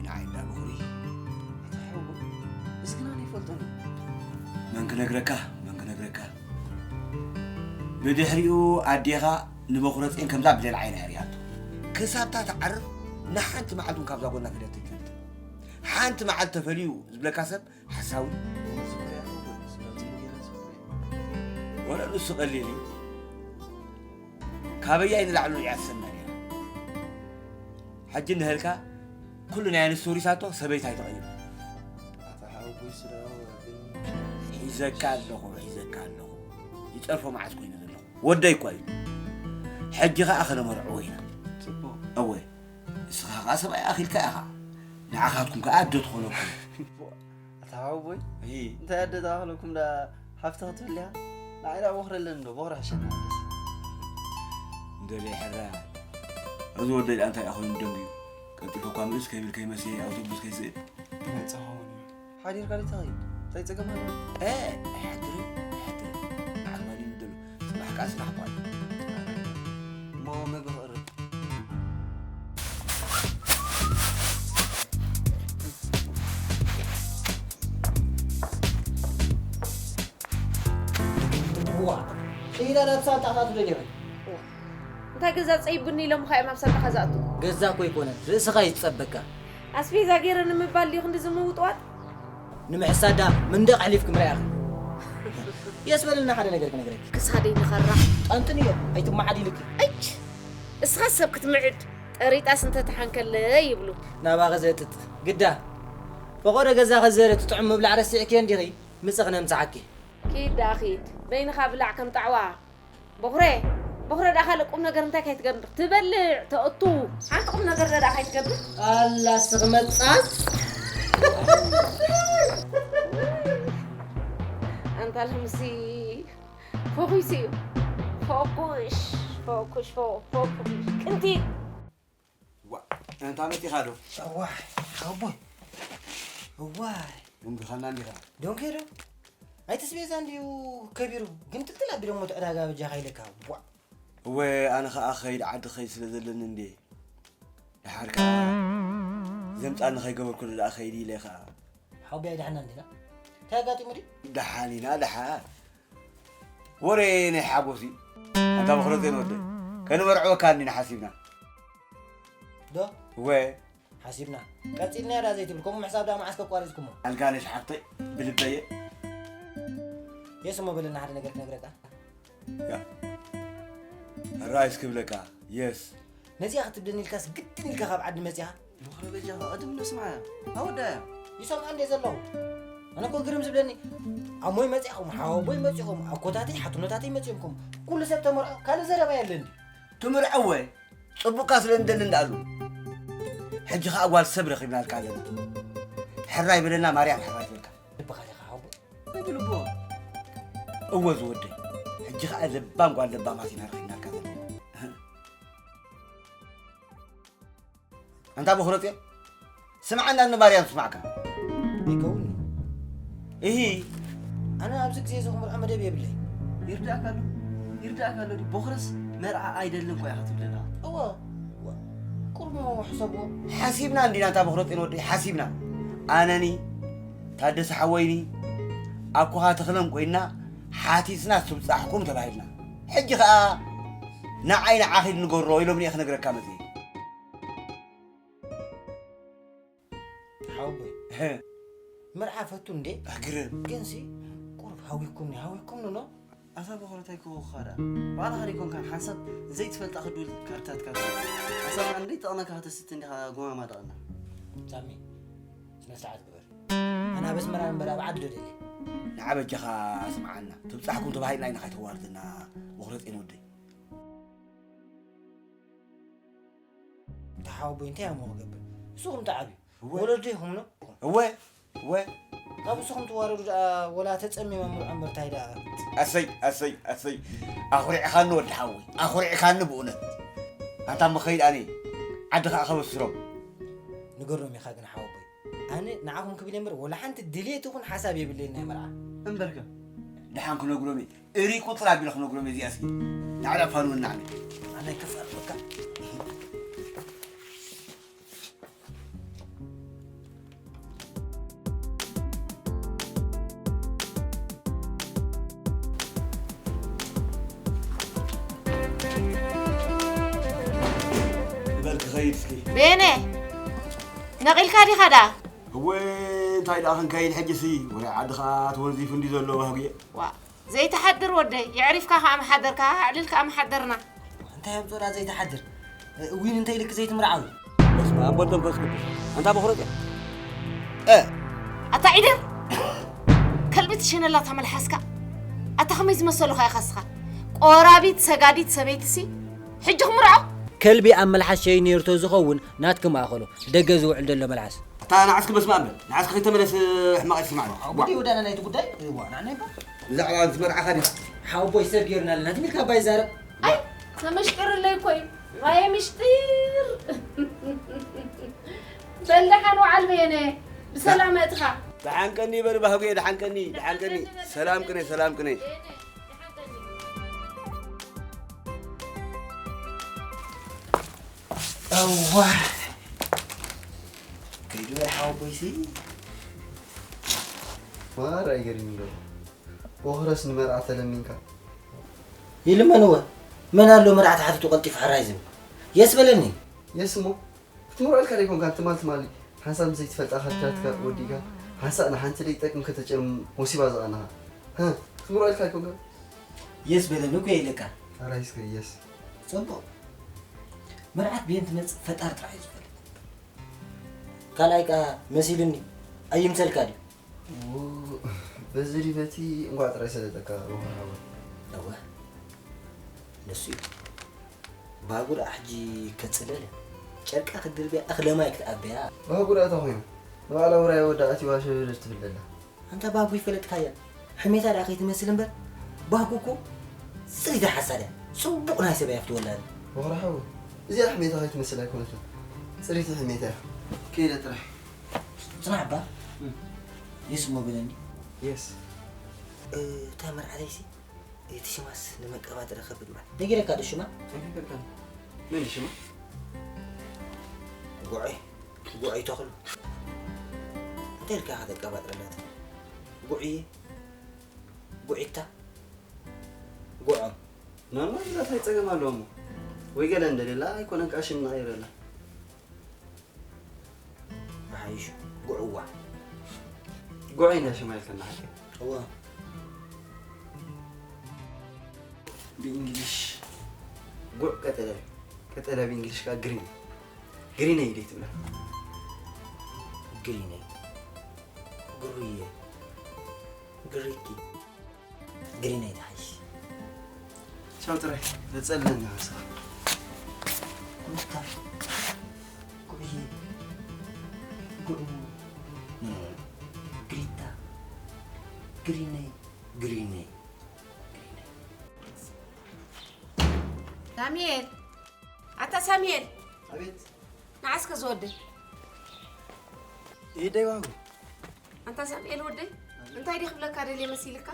ንዓይ እንዳ በኹሪ። ኣታ ሓወቦ፣ እዚ ግና ኣይፈልጦን እየ። መን ክነግረካ፣ መን ክነግረካ። ብድሕሪኡ ኣዴኻ ንበኹረ ጼን ከምዛ ብሌን ዓይና እያ ሪኣቶ። ክሳብታ ትዓርፍ ንሓንቲ መዓልቲ እውን ካብዛ ጎና ፈሊያቶ ኣይትፈልጥን። ሓንቲ መዓልቲ ተፈልዩ ዝብለካ ሰብ ሓሳዊ። ወላ ንሱ ቀሊል እዩ። ካበያይ ንላዕሊ ሪኣ ትሰምዕ ነይራ። ሕጂ እንሀልካ ኩሉ ናይ ኣንስቲ ወሪሳቶ ሰበይታ ኣይተቐይሩ። ኣታ ሓወቦይ ስለ ግን ሒዘካ ኣለኹ፣ ሒዘካ ኣለኹ። ይጸርፎ መዓስ ኮይኑ ዘለኹ። ወደይ እኳ እዩ። ሕጂ ኸኣ ከነመርዕዎ ኢና። ጽቡቕ። እወ። ንስኻ ኸኣ ሰብኣይ ኣኺልካ ኢኻ። ንዓኻትኩም ከኣ ኣደ ትኾነኩም። ኣታ ሓወቦይ፣ እሂ። እንታይ ኣደ ተኣኽለኩም ደኣ ሓፍቲ ክትህሉ እያ? ንዓይ ደኣ ቦኽሪ ኣለኒ ዶ? ቦኽሪ ሕሸና ደስ። እንደለ ሕራ። እዚ ወደይ ደኣ እንታይ ደኣ ኮይኑ ደንጉዩ? ቀልጢፈ እኳ ምእስ ከይብል ከይመሰየ ኣውቶቡስ ከይስእን። ይመጽእ ኸውን እዩ። ሓዲርካ ዶ ትኸይድ? እንታይ ጸገም ኣለዎ? እ፣ ኣይሓድርን፣ ኣይሓድርን። መዓት ማን እዩ ደሎ? ጽባሕ ከኣ ስራሕ እኳ ኣሎ። እሞ መግቢ ክቕርብ። ዋ፣ ኢላ ናብ ሳንጣ ክኣቱ ደሊኹ። እንታይ ገዛ ጸይቡኒ ኢሎምኻ እዮም ኣብ ሳንጣኻ ዝኣትዉ? ገዛ እኮ ኣይኮነን፣ ርእስኻ እዩ ዝጸበካ። ኣስቤዛ ገይረ ንምባል ድዩ ክንዲ ዝምውጥዋጥ? ንምሕሳዳ መንደቕ ኣሕሊፍኪ ምርኣያኺ። የስ በልና ሓደ ነገር ክነግረኪ። ክሳደይ ንኸራ። ጠንጥን እዮ፣ ኣይትመዓድ ኢልኪ። እች! እስኻ ሰብ ክትምዕድ፣ ጠሪጣስ እንተተሓንከለ ይብሉ። ናባኸ ዘጥጥ፣ ግዳ። ፈቖዶ ገዛ ከዘረ ትጥዕም ምብላዕ ረሲዕኪ እንዲኺ፣ ምጽ ክነምጽዓኪ። ኪድ ደኣ ኪድ፣ በይንኻ ብላዕ ከም ጣዕዋ። በኹረ፣ በኹረ ደኣ ካልእ ቁም ነገር እንታይ ካይትገብር? ትበልዕ፣ ተእቱ። ሓንቲ ቁም ነገር ደኣ ካይትገብር? ኣላ ስኽ መጻጽ። ኣንታ ለምሲ ፎኩስ እዩ። ፎኩሽ፣ ፎኩሽ፣ ፎ-፣ ፎኩሽ። ቅንቲ። ዋ፣ እንታ መጺኻ ዶ? እዋይ፣ ሓወቦይ። እዋይ። ደንጊኻና እንዲኻ። ደንጊየ ዶ? ኣይተስቤዛ እንድዩ ከቢሩ፣ ግን ጥልጥል ኣቢሎሞ እቲ ዕዳጋ በጃኻ ኢለካ። ዋ። እወ፣ ኣነ ኸኣ ኸይድ ዓዲ ኸይድ ስለ ዘለኒ እንዴ። ደሓር ከኣ ዘምጻኒ ኸይገበርኩ ደኣ ኸይድ ኢለ ኸኣ። ሓወቦይ ኣይደሓና እንዲና? እንታይ ኣጋጢሙ ድዩ? ደሓን ኢና፣ ደሓን። ወረ ናይ ሓጎስ እዩ። ኣንታ መኽረጼን ወደይ። ከንመርዕወካ እንዲና ሓሲብና። ዶ? እወ። ሓሲብና። ቀጺልና ዳ ዘይትብል፣ ከምኡ ምሕሳብ ዳ መዓስ ከቋሪጽኩሞ? ኣልጋነሽ ሓፍተይ፣ ብልበየ። የስ እሞ በለና ሓደ ነገር ክነግረካ። ያ። ራይስ ክብለካ፣ የስ። ነዚኣ ክትብለኒ ኢልካስ ግድን ኢልካ ካብ ዓዲ መጺኻ? ምኽሪ በጃኻ፣ ቅድም ነስምዓያ። ኣወዳያ። ይሰምዓ እንዴ ዘለኹ? ኣነ እኮ ግርም ዝብለኒ፣ ኣሞይ መጺኹም፣ ሓወቦይ መጺኹም፣ ኣኮታተይ፣ ሓትኖታተይ መጺኦምኩም። ኩሉ ሰብ ተመርዖ፣ ካልእ ዘረባ የለን ድዩ? ትምርዐወ? ጽቡቕካ ስለ እንደሊ እንዳኣሉ። ሕጂ ኸኣ ጓል ሰብ ረኺብናልካ ኣለና። ሕራይ በለና ማርያም ሕራይ ትበልካ። ልብኻ ዲኻ ሓወቦ? ብልቦ። እወ ዝወደይ። ሕጂ ኸኣ ለባም ጓል ለባማት ኢና ረኺብናልካ ዘለና። ኣንታ በኹረጽ እየ። ስምዓና ንማርያም ስማዕካ። ኣይከውን'ዩ። እሂ። ኣነ ኣብዚ ግዜ እዚ ክምርዖ መደብ የብለይ። ይርዳእካ ኣሎ፣ ይርዳእካ ኣሎ ድዩ? ቦኽረስ መርዓ ኣይደልን እኮ ኢኻ ትብል ዘለኻ። እወ፣ እወ። ቁሩብ እሞ ሕሰብዎ። ሓሲብና እንዲና እታ ቦኽረጽ ወደይ፣ ሓሲብና። ኣነኒ፣ ታደሰ ሓወይኒ፣ ኣኮኻ ተኽለን ኮይንና ሓቲትና ትብጻሕኩም ተባሂልና። ሕጂ ኸኣ ንዓይ ንዓኺ ንገሮ ኢሎምኒ እየ ክነግረካ መጺኤ። ሓወቦይ። ሀ። መርዓ ፈቱ እንዴ? ኣግርም። ግንሲ ቁሩብ ሃዊኩምኒ፣ ሃዊኩምኒ ኖ? ኣታ በኹረ እንታይ ክህወኻ ደኣ? ባዕልኻ ዶ ኣይኮንካን ሓንሳብ ዘይትፈልጣ ክድውል ካርታትካ ትብል? ሓንሳብ ከኣ ዘይጠቕመካ ከተስቲ እንዲኻ ጎማማ ደቕና። ሳሚ፣ ስነ ስርዓት ግበር። ኣነ ኣብ ኣስመራ እምበር ኣብ ዓዲ ዶ ደልየ? ንዓ በጃኻ ስምዓና። ትብጻሕኩም ተባሂልና ኢና፣ ካይተዋርደና በኹረ ጼን ወደይ። ተሓወቦይ እንታይ እሞ ክገብር? ንስኹም ተዓብዩ። እወ። ወለዶ ኢኹም ኖ? እወ፣ እወ። ካብ ንስኹም ትዋረዱ ደኣ ወላ ተጸሚሞም ምርዖ እምበር እንታይ ደኣ? ኣሰይ፣ ኣሰይ፣ ኣሰይ። ኣኹሪዕኻኒ ወዲ ሓወይ፣ ኣኹሪዕካኒ ብእውነት። ኣንታ እሞ ኸይድ ኣነ፣ ዓዲ ኸኣ ከበስሮም። ንገሮም ኢኻ ግን ሓወቦይ። ኣነ ንዓኹም ክብል እየ እምበር ወላ ሓንቲ ድሌት ይኹን ሓሳብ የብለይን ናይ መርዓ። እምበርከ? ደሓን ክነግሮም እየ። እሪ ቁጽር ኣቢለ ክነግሮም እየ እዚኣስ። ንዓዳ ፋኑን ንዓኒ። ኣነ ኣይከፍኣልኩካ። በል ክኸይድ እስኪ። ቤነ፣ ነቒልካ ዲኻ ደኣ? እወ፣ እንታይ ደኣ ክንከይድ ሕጂሲ? ወረ ዓዲ ኸኣ ተወንዚፉ እንዲ ዘሎ ባህጉየ። ዋ፣ ዘይትሓድር ወደይ፣ የዕሪፍካ ከኣ ምሓደርካ፣ ኣዕሊልካ ከኣ ምሓደርና። እንታይ ኣምጾና ዘይትሓድር? ዊን እንታይ ኢልክ ዘይትምርዓዊ? በስመ ኣብ ወወልድ ወመንፈስ ቅዱስ። ኣንታ በኹረ ጼን። እ። ኣታ ዒደር! ከልቢ ትሽነላ እታ መልሓስካ። ኣታ ከመይ ዝመሰሉኻ ኢኻ እስኻ? ቆራቢት ሰጋዲት ሰበይትሲ፣ ሕጂ ክምርዖ? ከልቢ ኣብ መልሓስ ሸይኑ ነይሩ ተዝኸውን ናትኪ ምኣኸሎ፣ ደገ ዝውዕል ዘሎ መልሓስ። ኣታ ንዓስኪ በስመ ኣብ በል። ንዓስኪ ከይተመለስ ሕማቕ ኣይትስማዕ። ኣቦ ዲወዳና ናይቲ ጉዳይ? እዋ፣ ንዓና ይባ። ብዛዕባ እዚ መርዓኻ ዲኻ? ሓወቦይ ሰብ ጌርና ኣለና። ትም ኢልካ ኣባ ይዛረብ። ኣይ፣ ተመሽጢርለይ እኮ እዩ። ራየ ምሽጢር። በል ደሓን ወዓል በየነ። ብሰላም መእትኻ። ደሓን ቀኒ በል ባህጉየ፣ ደሓን ቀኒ፣ ደሓን ቀኒ። ሰላም ቅነ፣ ሰላም ቅነ። እዋ። ከይዱ ወይ ሓወቦይሲ? ማራ ይገርም እዩ። ቦኽረስ ንመርዓ ተለሚንካ። ይልመንወ። መን ኣሎ መርዓ ተሓቲቱ ቀልጢፉ ሕራይ ዝብል? የስ በለኒ። የስ እሞ። ክትምርዖ ኢልካ ዶ ኣይኮንካን ትማል ትማሊ ሓንሳብ ምስ ዘይትፈልጣ ካልቻትካ ወዲእካ ሓንሳእ ንሓንቲ ደይጠቅም ከተጨም ወሲባ ዝቐናኻ። ህ፣ ትምሮ ኢልካ ኣይኮንካ? የስ በለኒ እኮ ኢለካ። ኣራይ እስከ የስ። ጽቡቕ። መርዓት ብየን ትመጽእ ፈጣሪ ጥራሕ እዩ ዝፈልጥ። ካልኣይ ከኣ መሲሉኒ ኣይምሰልካ ድዩ? ው፣ በዚ ድዩ በቲ እንኳዕ ጥራይ ሰለጠካ ወኽር ሓወይ። እወ፣ ንሱ እዩ። ባጉ ደኣ ሕጂ ከጽለለ፣ ጨርቃ ክትድርብያ፣ እኽለ ማይ ክትኣበያ። ባጉ ደኣ እንታይ ኮይኑ? ንባዕላ ውራይ ወዳ ኣትይዋ ሸበደድ ትብል ዘላ። ኣንታ ባጉ ይፈለጥካያ። ሕሜታ ደኣ ከይትመስል እምበር፣ ባጉ እኮ ጽሪት ሓሳድ እያ። ጽቡቕ ናይ ሰብ እያ ክትወላድ። ወኽሪ ሓወይ፣ እዚኣ ሕሜታ ከይትመስል ኣይኮነትን። ጽሪት ሕሜታ እያ። ከይደ ጥራሕ። ጽናሕ እባ። የስ እሞ በለኒ። የስ። እ፣ እታ መርዓተይሲ፣ እቲ ሽማስ ንመቀባጥሪ ከብድ ማለት። ነጊረካ ዶ ሽማ? ኣይነገርካን። መን ሽማ? ጉዑይ፣ ጉዑይ ተኽሉ። እንታይ ኢልካ ኢኻ ተቀባጥረላ? ጉዕየ፣ ጉዒታ፣ ጉዖም። ናማ እንታይ ጸገም ኣለዎ እሞ? ወይ ገለ እንደሌላ ኣይኮነን ከኣ ሽም ንቐይረላ። ሓይሽ ጉዕዋ። ጉዕ ኢና ሽማ ኢልከና ሓቂ። እዋ። ብእንግሊሽ ጉዕ ቀጠልያ፣ ቀጠልያ ብእንግሊሽ ከኣ ግሪን። ግሪነይ ደይ ትብላ? ግሪነይ። ግሩየ። ግሪቲ። ግሪነይ ትሓይሽ። ቻው ጥራይ፣ ነጸለኒ ሓሳብ። ሩታ፣ ጉዕዬ፣ ጉዕሙ፣ ግሪታ፣ ግሪነይ፣ ግሪነይ፣ ግሪነይ። ሳሙኤል፣ ኣታ ሳሙኤል። ኣቤት። ንዓ እስከ ዝወደይ። ኢደይ ዋጉ። ኣንታ ሳሙኤል ወደይ፣ እንታይ ድየ ክብለካ ደልየ መሲልካ?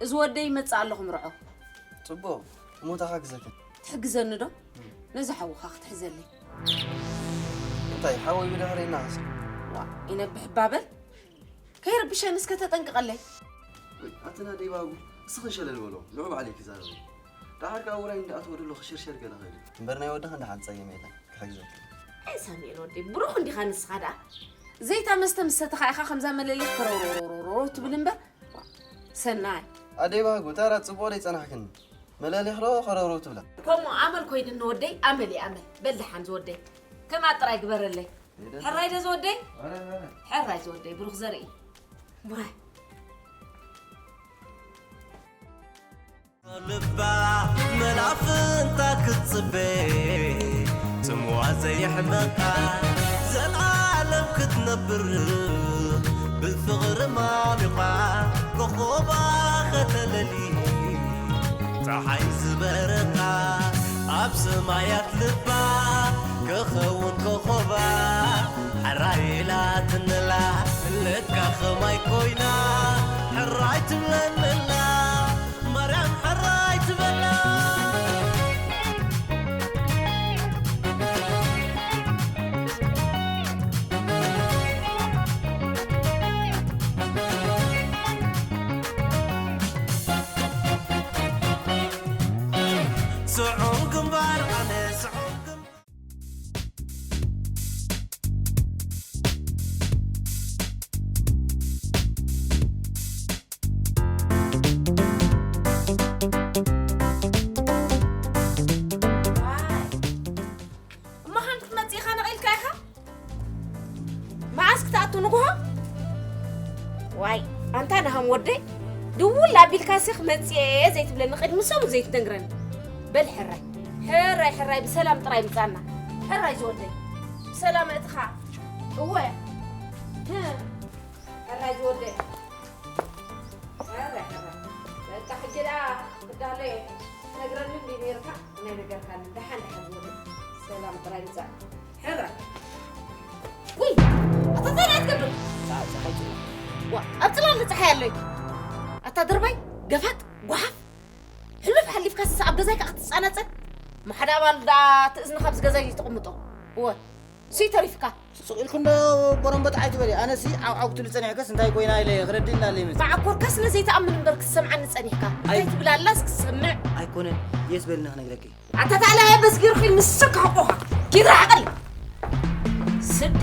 እዚ ወደይ ይመጽእ ኣሎ ክምርዖ። ጽቡቕ፣ እሞ እንታይ ክሕግዘክን? ትሕግዘኒ ዶ? ነዚ ሓውኻ ክትሕዘለይ። እንታይ፣ ሓወይ ብድሕረይ እናኸሰ? ዋእ፣ ይነብሕ እባ በል። ከይርብሸኒ እስከ ተጠንቅቐለይ። ኣቲ ናደይ ባጉ፣ እስኽን ሸለል በሎ፣ ንዑ ባዕለይ ክዛረብ። ደሓር ከኣ ውራይ እንዳኣተወ ደሎ ክሽርሸር ገለ ኸይዱ። እምበር ናይ ወድኻ እንዳ ሓንቲ ጸገም የለን፣ ክሕግዘኪ። ኣይ ሳሙኤል ወደይ፣ ብሩኽ እንዲኻ ንስኻ ደኣ። ዘይታ መስተ ምስ ሰተኻ ኢኻ ከምዛ መለሊኽ ከረውረውረውረው ትብል እምበር። ሰናይ። ኣደይ ባጉ፣ ታራ ጽቡቕ ደይ ጸናሕክኒ። መለሊኽ ዶ ከረውረው ትብላ? ከምኡ ኣመል ኮይንኒ ወደይ፣ ኣመል እዩ ኣመል። በል ደሓን ዝወደይ። ከማ ጥራይ ግበረለይ። ሕራይ ዶ ዝወደይ? ኣረ፣ ኣረ። ሕራይ ዝወደይ፣ ብሩኽ ዘርኢ። ዋይ። ልባ መላፍንታ ክትጽበ፣ ጽምዋ ዘየሕመቃ፣ ዘልኣለም ክትነብር፣ ብፍቕሪ ማሚቋ፣ ኮኾባ ከተለሊ፣ ጸሓይ ዝበረቓ፣ ኣብ ሰማያት ልባ፣ ክኸውን ኮኾባ፣ ሕራይ ኢላትንላ፣ ለካ ኸማይ ኮይና፣ ሕራይ ትብለንላ። ማርያም ሕራይ ትበላ። ስዑም ግንባር ኣነ ስዑም ግንባር። እሞ ሓንቲ ክትመጽእ ኢኻ ነቒልካ ኢኻ? መዓስ ክትኣቱ ንግሆ? ዋይ፣ ኣንታ ናሃም ወደይ፣ ድውል ኣቢልካሲ ክመጽእ እየ ዘይትብለኒ ቅድሚ ሰሙን ዘይትነግረኒ። በል ሕራይ፣ ሕራይ፣ ሕራይ ብሰላም ጥራይ ምጻና። ሕራይ ዝወደይ፣ ብሰላም እትኻ። እወ። ህ፣ ሕራይ ዝወደይ። ሕራይ፣ ሕራይ። በቃ ሕጂ ደኣ ክዳሎ እየ። ትነግረኒ እንዲ ነይርካ፣ ናይ ነገርካኒ። ደሓን፣ ደሓን ዝወደይ። ሰላም ጥራይ ምጻእ። ሕራይ። ውይ፣ ኣታ እንታይ ደኣ ትገብር? ጸሓይ ጽላል። ዋ፣ ኣብ ጽላል ጸሓይ ኣሎ እዩ። ኣታ ድርባይ፣ ገፋጥ፣ ጓሓፍ። ሕሉፍ ሓሊፍካ ስሳ ኣብ ገዛይ ከኣ ክትጻናጸን። ማሓዳ ኣባል ደኣ ትእዝኒ ካብዚ ገዛይ ተቕምጦ። እወ፣ እሱይ ተሪፍካ። ስቕ ኢልኩ እንዶ ቦረምቦጥ ኣይትበሊ። ኣነሲ ዓው ዓው ክትብሊ ጸኒሕከስ እንታይ ኮይና ኢለ ክረድእ እናለ ይመጽእ። መዓኮርካ ስለ ዘይትኣምን እምበር ክትሰምዓኒ ጸኒሕካ። ኣይ- እንታይ ትብል ኣላስ ክሰምዕ። ኣይኮነን። የስ በልና ክነግረኪ። ኣታ ታላ በስጊር ኺል ምስክ ሓቆኻ። ኪድ ራሕቕል። ስዲ።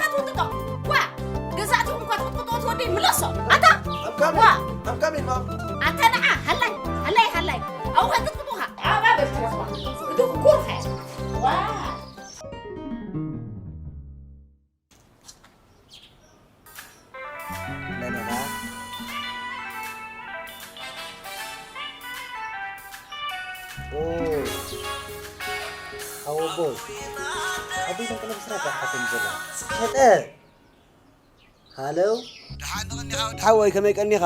ኢኻ ትውጥጦ። ዋ፣ ገዛእትኹም እኳ ትቕጥቅጥዎ ትወደይ ምለሶ። ኣታ፣ I'm coming. ዋ፣ I'm coming, Mom. ኣታ ንዓ፣ ሃላይ፣ ሃላይ፣ ሃላይ። ኣብኡ ከይትቅጥቅጡኻ። ኣብኣ በል ትረኽባ። እቲ ኩርኸ። ዋ። መን ኢኻ? ኦ፣ ሓወቦ ኣቦይ ተንቅነ ብስራት ዳሓቶም ዘሎ ሸጠ ሃለው። ደሓን ንቕኒኻ ወዲ ሓወይ፣ ከመይ ቀኒኻ?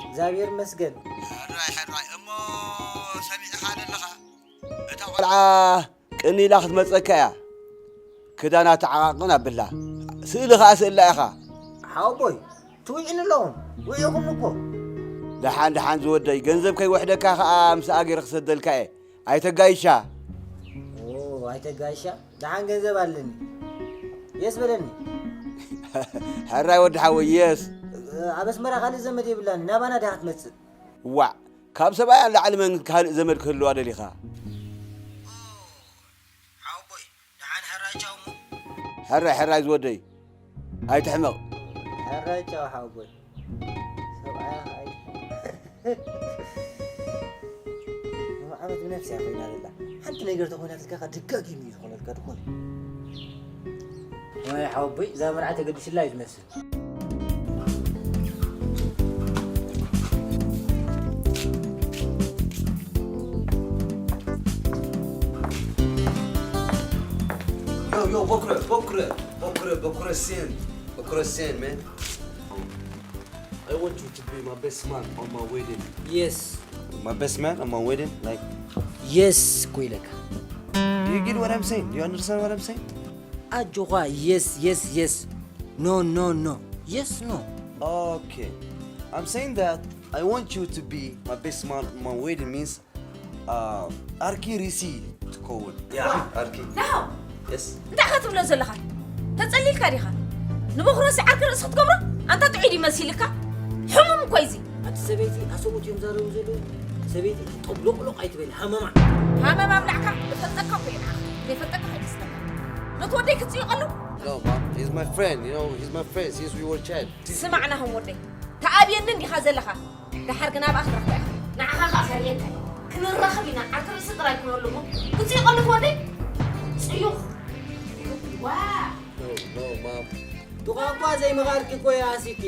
እግዚኣብሔር ይመስገን። ሕራይ ሕራይ። እሞ ሰሚዕኻ ደለኻ? እታ ቆልዓ ቅኒ ኢላ ክትመጸካ እያ። ክዳና ተዓቓቕን ኣብላ። ስእሊ ኸኣ ስእላ ኢኻ። ሓወቦይ፣ ትውዒኒ ኣለኹም። ውዒኹም እኮ። ደሓን ደሓን ዝወደይ፣ ገንዘብ ከይወሕደካ ኸኣ ምስኣ ገይረ ክሰደልካ እየ። ኣይተጋይሻ። ኦ፣ ኣይተጋይሻ። ደሓን ገንዘብ ኣለኒ። የስ በለኒ። ሕራይ ወዲ ሓወይ፣ የስ። ኣብ ኣስመራ ካልእ ዘመድ የብላኒ። ናባና ዲኻ ትመጽእ? ዋዕ፣ ካብ ሰብኣያ ንላዕሊ መን ካልእ ዘመድ ክህልዋ ደሊኻ? ሓወቦይ፣ ደሓን ሕራይ ቻው እሞ። ሕራይ፣ ሕራይ ዝወደይ። ኣይትሕመቕ። ሕራይ ቻው ሓወቦይ። ሰብኣያ ኸኣ እዩ። መዓበት ብነፍሲ እያ ኮይና ዘላ። ሓንቲ ነገር ተኾይናትልካ ኸኣ ደጋጊሙ እዩ ዝኾነልካ ድኾነ። ዋይ ሓወቦይ፣ እዛ መርዓ ተገዲስላ እዩ ዝመስል። Yo, yo, Bokre, Bokre, Bokre, Bokre Sen, Bokre Sen, man. I want you to be my best man on my wedding. Yes. My best man on my wedding, like. Yes እኮ ኢለካ። Do you get what I'm saying? Do you understand what I'm saying? ኣጆኻ፣ yes, yes, yes. No, no, no. Yes, no. Okay. I'm saying that I want you to be my best man on my wedding means ዓርኪ ርእሲ ትኸውን። ዓርኪ። ናሆም! የስ። እንታይ ኢኻ ትብሎ ዘለኻ? ተጸሊልካ ዲኻ? ንበኹረሲ ዓርኪ ርእሲ ክትገብሮ? ኣንታ ጥዑይ ድዩ መሲልካ? ሕሙም እኮ እዩ እዚ። ኣቲ ሰበይቲ ኣሰቡት እዮም ዛረቡ ዘለዉ። ሰበይቲ ጠብሎቅሎቅ ኣይትበል፣ ሃመማ። ሃመማ ኣብላዕካ፣ እፈልጠካ እኮ እየ ንዓኻ። ዘይፈልጠካ ከይመስለካ። ነቲ ወደይ ክትጽይቐሉ? No, mom, he's my friend, you know, he's my friend since we were child. ስማዕ ናሆም ወደይ፣ ተኣብየኒ እንዲኻ ዘለኻ። ደሓር ግን ኣብኣ ክትረኽባ ኢኻ። ንዓኻ ኸኣ ከርእየካ እየ። ክንራኸብ ኢና። ዓርኪ ርእሲ ጥራይ ኩነሉ እሞ። ክትጽይቐሉ ትወደይ? ጽዩቕ። ዋ! No, no, mom. ብቋንቋ ዘይምኻልኪ እኮ ይኣሲኪ።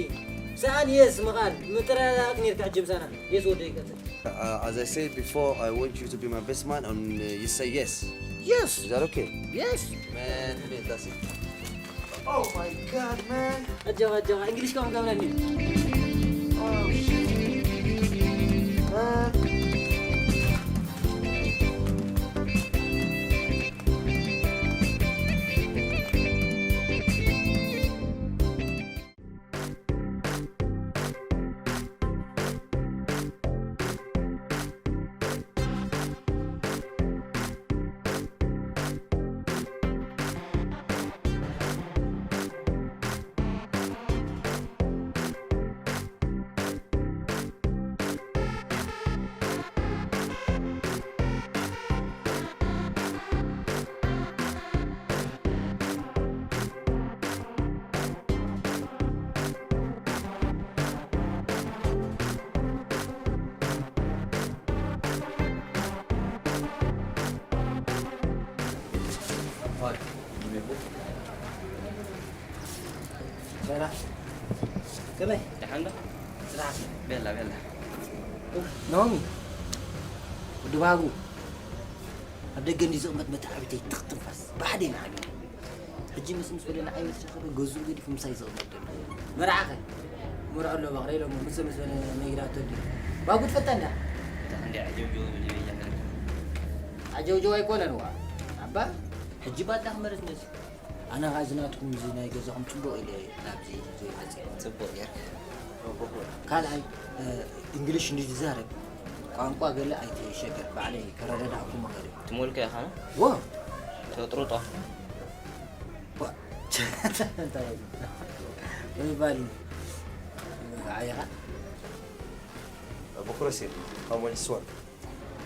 ሰኣን የስ ምኻል። ምጥራቕ ኔርካ ሕጂ ምሳና። የስ ወደይ ቀጽል። Uh, as I said before, I want you to be my best man and, uh, you say yes. Yes. Is that okay? Yes. Man, man, that's it. Oh my God, man. ኣጆኻ፣ ኣጆኻ፣ እንግሊሽ ከማን ከምናኒ። Oh, shit. Man. ሰላም። ከመይ? ደሓን ዶ? ስራሕ። ቤላ፣ ቤላ። ኡፍ፣ ናሆሚ። ወዲ ባቡ። ኣብ ደገ እንዲ ዝቕመጥ መተዓቢተይ ትኽ ትንፋስ። ብሓደ ኢና ዓቢና። ሕጂ ምስ፣ ምስ ወደ ንዓይ ምስ ረኸበ ገዝኡ ገዲፉ ምሳይ ዝቕመጥ ዘሎ። መርዓኸ? መርዖ ኣሎ በቕረ ኢሎሞ። ምስ፣ ምስ ወደ ነጊራቶ ድዩ? ባቡ ትፈልጣ እንዳ? እታ ክንደይ ዓጀውጀው ዝብል እዩ እያ። ዓጀውጀው ኣይኮነን ዋ። ኣባ፣ ሕጂ ባዳ ክመርጽ ነዚ። ኣነ ኸኣ እዚ ናትኩም እዚ ናይ ገዛኹም ጽቡቕ ኢለ ናብዚ ሒዘዮ መጺአ። ጽቡቕ ጌርካ። ካልኣይ፣ እ፣ እንግሊሽ እንድዩ ዝዛረብ፣ ቋንቋ ገለ ኣይትሸገር፣ ባዕለይ ከረዳድኣኩም እኽእል እየ። ትሞልከ ኢኻ? ዎ። ተጥሩጦ። ዋ፣ እንታይ ይባል እዩ? ኣየኻ? Bokre Sen, how much this one?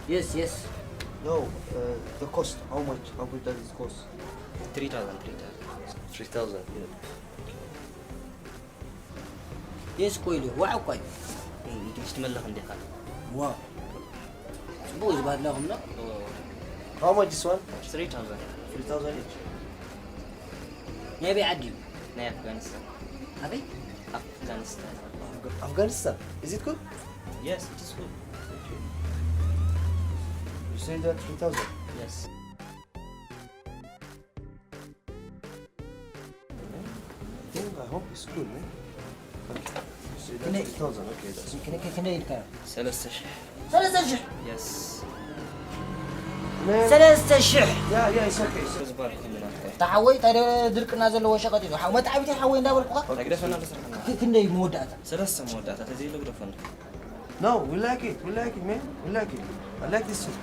Yes, yes. No, uh, the cost, how much? How much does it cost? Three thousand, three thousand. Three thousand, yeah. የስ እኮ ኢሉ፣ ዋዕ እኮ እዩ። እንግሊሽ ትመልኽ እንዲኻ። ዋው። ጽቡቕ እዩ ዝባድላኹም ዶ? How much this one? Three thousand. Three thousand each. ናይ ኣበይ ዓዲ እዩ? ናይ ኣፍጋኒስታን። ኣበይ? ኣፍጋኒስታን። Afghanistan. Is it good? Yes, it is good. You say that three thousand? Yes. I hope it's good, man. Okay. Can I- Three thousand, okay. That's ክንደይ ኢልካ? ሰለስተ ሽሕ ሰለስተ ሽሕ የስ Man, ሰለስተ ሽሕ yeah, yeah, it's okay. It's okay. ዝበልኩ ምናልከ እታ ሓወይ እንታይ ደ ድርቅና ዘለዎ ሸቐጥ እዩ ሓ- መጣዕቢቲ ሓወይ እንዳበልኩኻ ግደፈና ለስራሕና ክ- ክንደይ መወዳእታ ሰለስተ መወዳእታ ተዘይሉ ግደፈና No, we like it. We like it, man. We like it. I like this shit.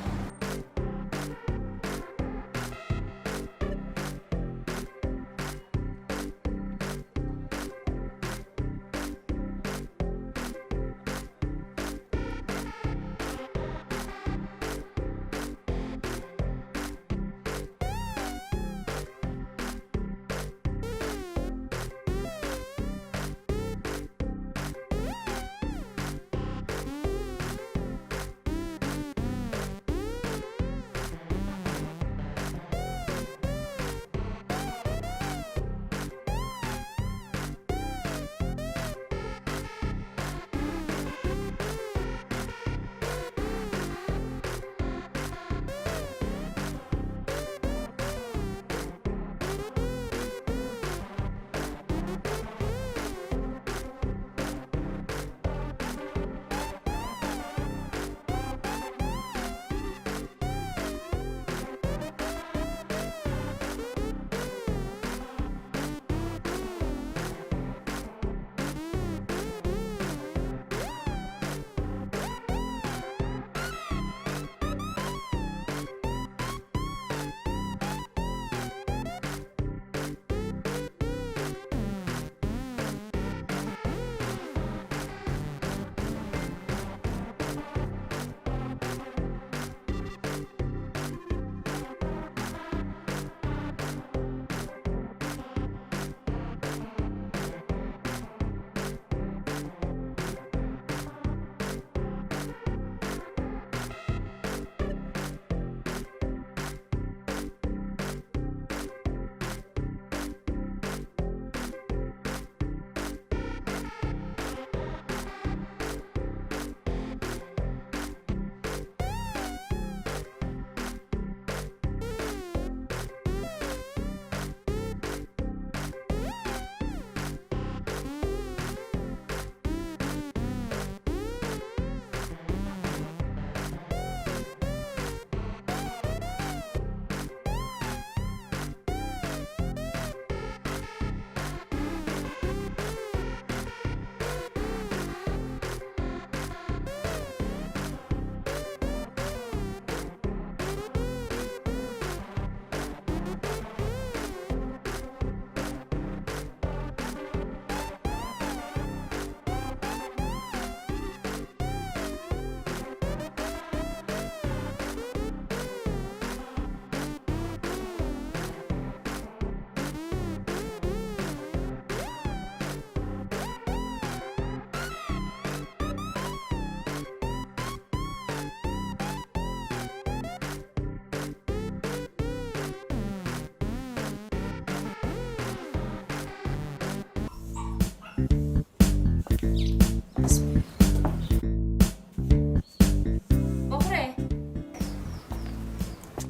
በኹረ፣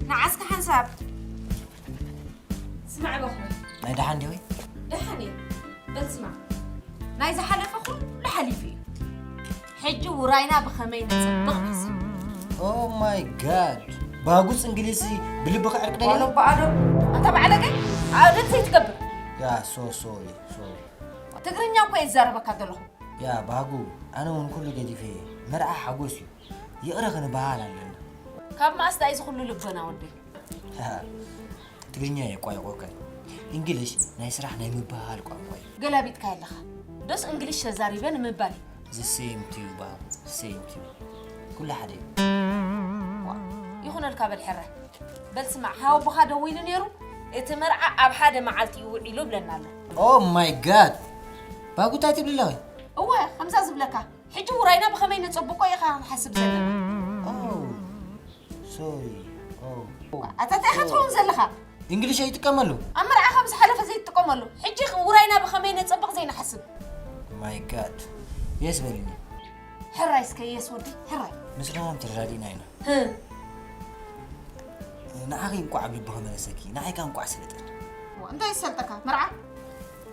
ንዓስከ ሓንሳብ ስማዕ በኹረ። ናይ ደሓን ዲወይ ደሓን እየ። በል ስማዕ፣ ናይ ዝሓለፈ ኩሉ ሓሊፉ እዩ። ሕጂ ውራይና ብኸመይ ነፅብቕ ንሕሰብ። Oh my god። ባጉፅ እንግሊዝ ብልብኻ ዕርቂ ደሊኻ ዋሎ በኣዶ፣ ኣንታ ባዕለገ ኣደብ ዘይትገብር። Yeah, so sorry, sorry. ትግርኛ እኮ እየ ዝዛረበካ ዘለኹ። ያ ባህጉ፣ ኣነ እውን ኩሉ ገዲፈ እየ። መርዓ ሓጎስ እዩ። ይቕረ ክንበሃል ኣለና። ካብ መኣስ ዳኣ እዚ ኩሉ ልበና ወደይ? ትግርኛ የቋይቆካ። እንግሊሽ ናይ ስራሕ ናይ ምብህሃል ቋንቋ እዩ። ገላቢጥካ ኣለኻ። ዶስ እንግሊሽ ተዛሪበ ንምባል እዩ። The same to you ባህጉ፣ same to you። ኩሉ ሓደ እዩ። ይኹነልካ በል ሕራይ። በል ስማዕ፣ ሓወቦኻ ደዊሉ ነይሩ፣ እቲ መርዓ ኣብ ሓደ መዓልቲ እዩ ውዒሉ ብለና ኣሎ። Oh my god። ባህጉ እንታይ ትብል ኣለኺ? እወ፣ ከምዛ ዝብለካ፣ ሕጂ ውራይና ብኸመይ ነጸብቆ ኢኻ ክንሓስብ ዘለና። Oh, sorry. Oh. ኣታ እንታይ ኢኻ ትኸውን ዘለኻ? እንግሊሽ ኣይጥቀመሉ። ኣብ መርዓ ከም ዝሓለፈ ዘይትጥቀመሉ። ሕጂ ውራይና ብኸመይ ነጸብቕ ዘይንሓስብ። My god። የስ በልኒ። ሕራይ እስከ የስ ወዲ፣ ሕራይ። ምስራም ተረዳዲና ኢና። ህ። ንዓኺ እንቋዕ ኣብ ልብኺ መለሰኪ፣ ንዓይ ከኣ እንቋዕ ሰለጠኒ። እንታይ ይሰልጠካ? መርዓ?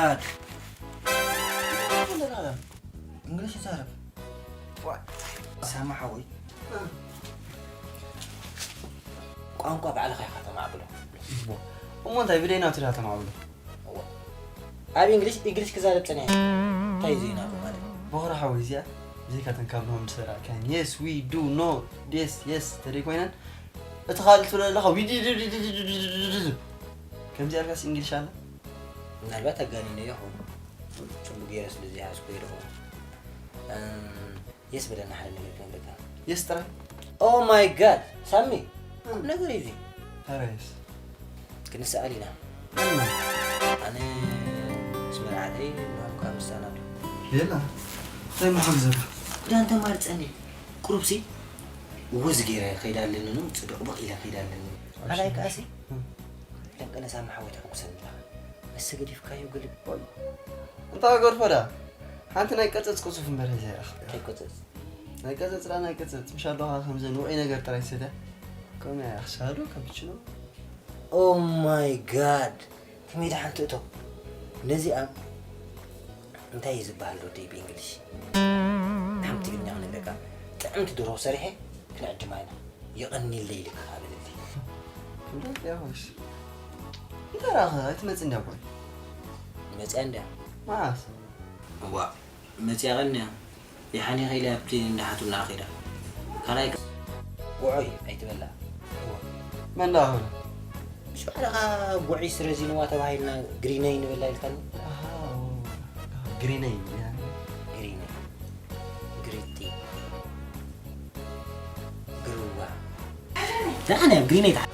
God. እንግሊሽ ይዛረብ። ሳማ ሓወይ፣ ቋንቋ ባዕልኻ ኢኻ ተማዕብሎ። እሞ እንታይ ብደይ ናቱ ዳ ተማዕብሎ? እዋ። ኣብ እንግሊሽ፣ እንግሊሽ ክዛረብ ጸኒሐ። እንታይ እዩ ዘይናቱ ማለት? በኹሪ ሓወይ፣ እዚኣ ብዘይካ ተን ካብ ኖም ዝሰራእካየን yes, we do, no, yes, yes ተደይ ኮይነን፣ እቲ ካልእ ትብሎ ዘለኻ ዊድድድድድድድድድድ። ከምዚኣ ኢልካስ እንግሊሽ ኣላ? ምናልባት ኣጋኒነዮ ይኸውን። ጽቡቅ ገይረ ስለ ዘይሓዝኩ ይኸውን። እም፣ የስ በለና ሓደ ነገር ክነግረካ። የስ ጥራይ? Oh my God! ሳሚ! ቁም ነገር እዩ እዚ። ታዲያ የስ? ክንሰኣል ኢና። ኣነ ምስ መርዓተይ ንሆም ካብ ምሳና ዶ? የላ። እንታይ መሓግዘካ? ክዳን ተማርጸኒ። ቁሩብሲ ወዝ ገይረ ከይዳ ኣለኒ ነው፣ ጽድቕብቕ ኢለ ከይዳ ኣለኒ። ኣላይ ከኣሲ? እም። ደንቀ ነሳ መሓወይ ተሐጉሰኒ ኣለኻ። መሰ ገዲፍካዮ ግልብ። እንታይ ገርፎ ዳ? ሓንቲ ናይ ቀጸጽ ቅጹፍ እምበር ሒዘ ይረኣኽ። እንታይ ቀጸጽ? ናይ ቀጸጽ ዳ ናይ ቀጸጽ። ምሽ ኣለኻ ከምዘን ውዑይ ነገር ጥራይ ሰደ። ከምኡ እያ ሻዶ ካፕችኖ። Oh my God! ከመይ ደሓን ትእቶ? ነዚኣ እንታይ እዩ ዝበሃል ዶ ብእንግሊሽ? ከም ትግርኛ ክነግረካ፣ ጥዕምቲ ድሮ ሰሪሐ ክንዕድማ ኢና። የቐንየለይ ኢልካ በለለይ። ክንደይ እያ ኮይስ? እንታይ ረኣኻ? ኣይትመጽእ እንድያ እኮ። መጽያ እንድያ። መዓስ? እዋ፣ መጽያ ቀንያ። ይሓኒኸ ኢለ ኣብቲ እንዳሓቱልና ከይዳ። ካልኣይ ከ-፣ ጉዖይ ኣይትበላ። እዋ። መን ደኣ ኾነ? ምስ ባዕልኻ ጉዕይ ስረዚንዋ ተባሂልና ግሪነይ ንበላ ኢልካኒ። ኣሃ፣ ግሪነይ፣ ያ። ግሪነይ። ግሪቲ። ግርዋ። ደሓን እያ፣ ግሪነይ ተሓ-፣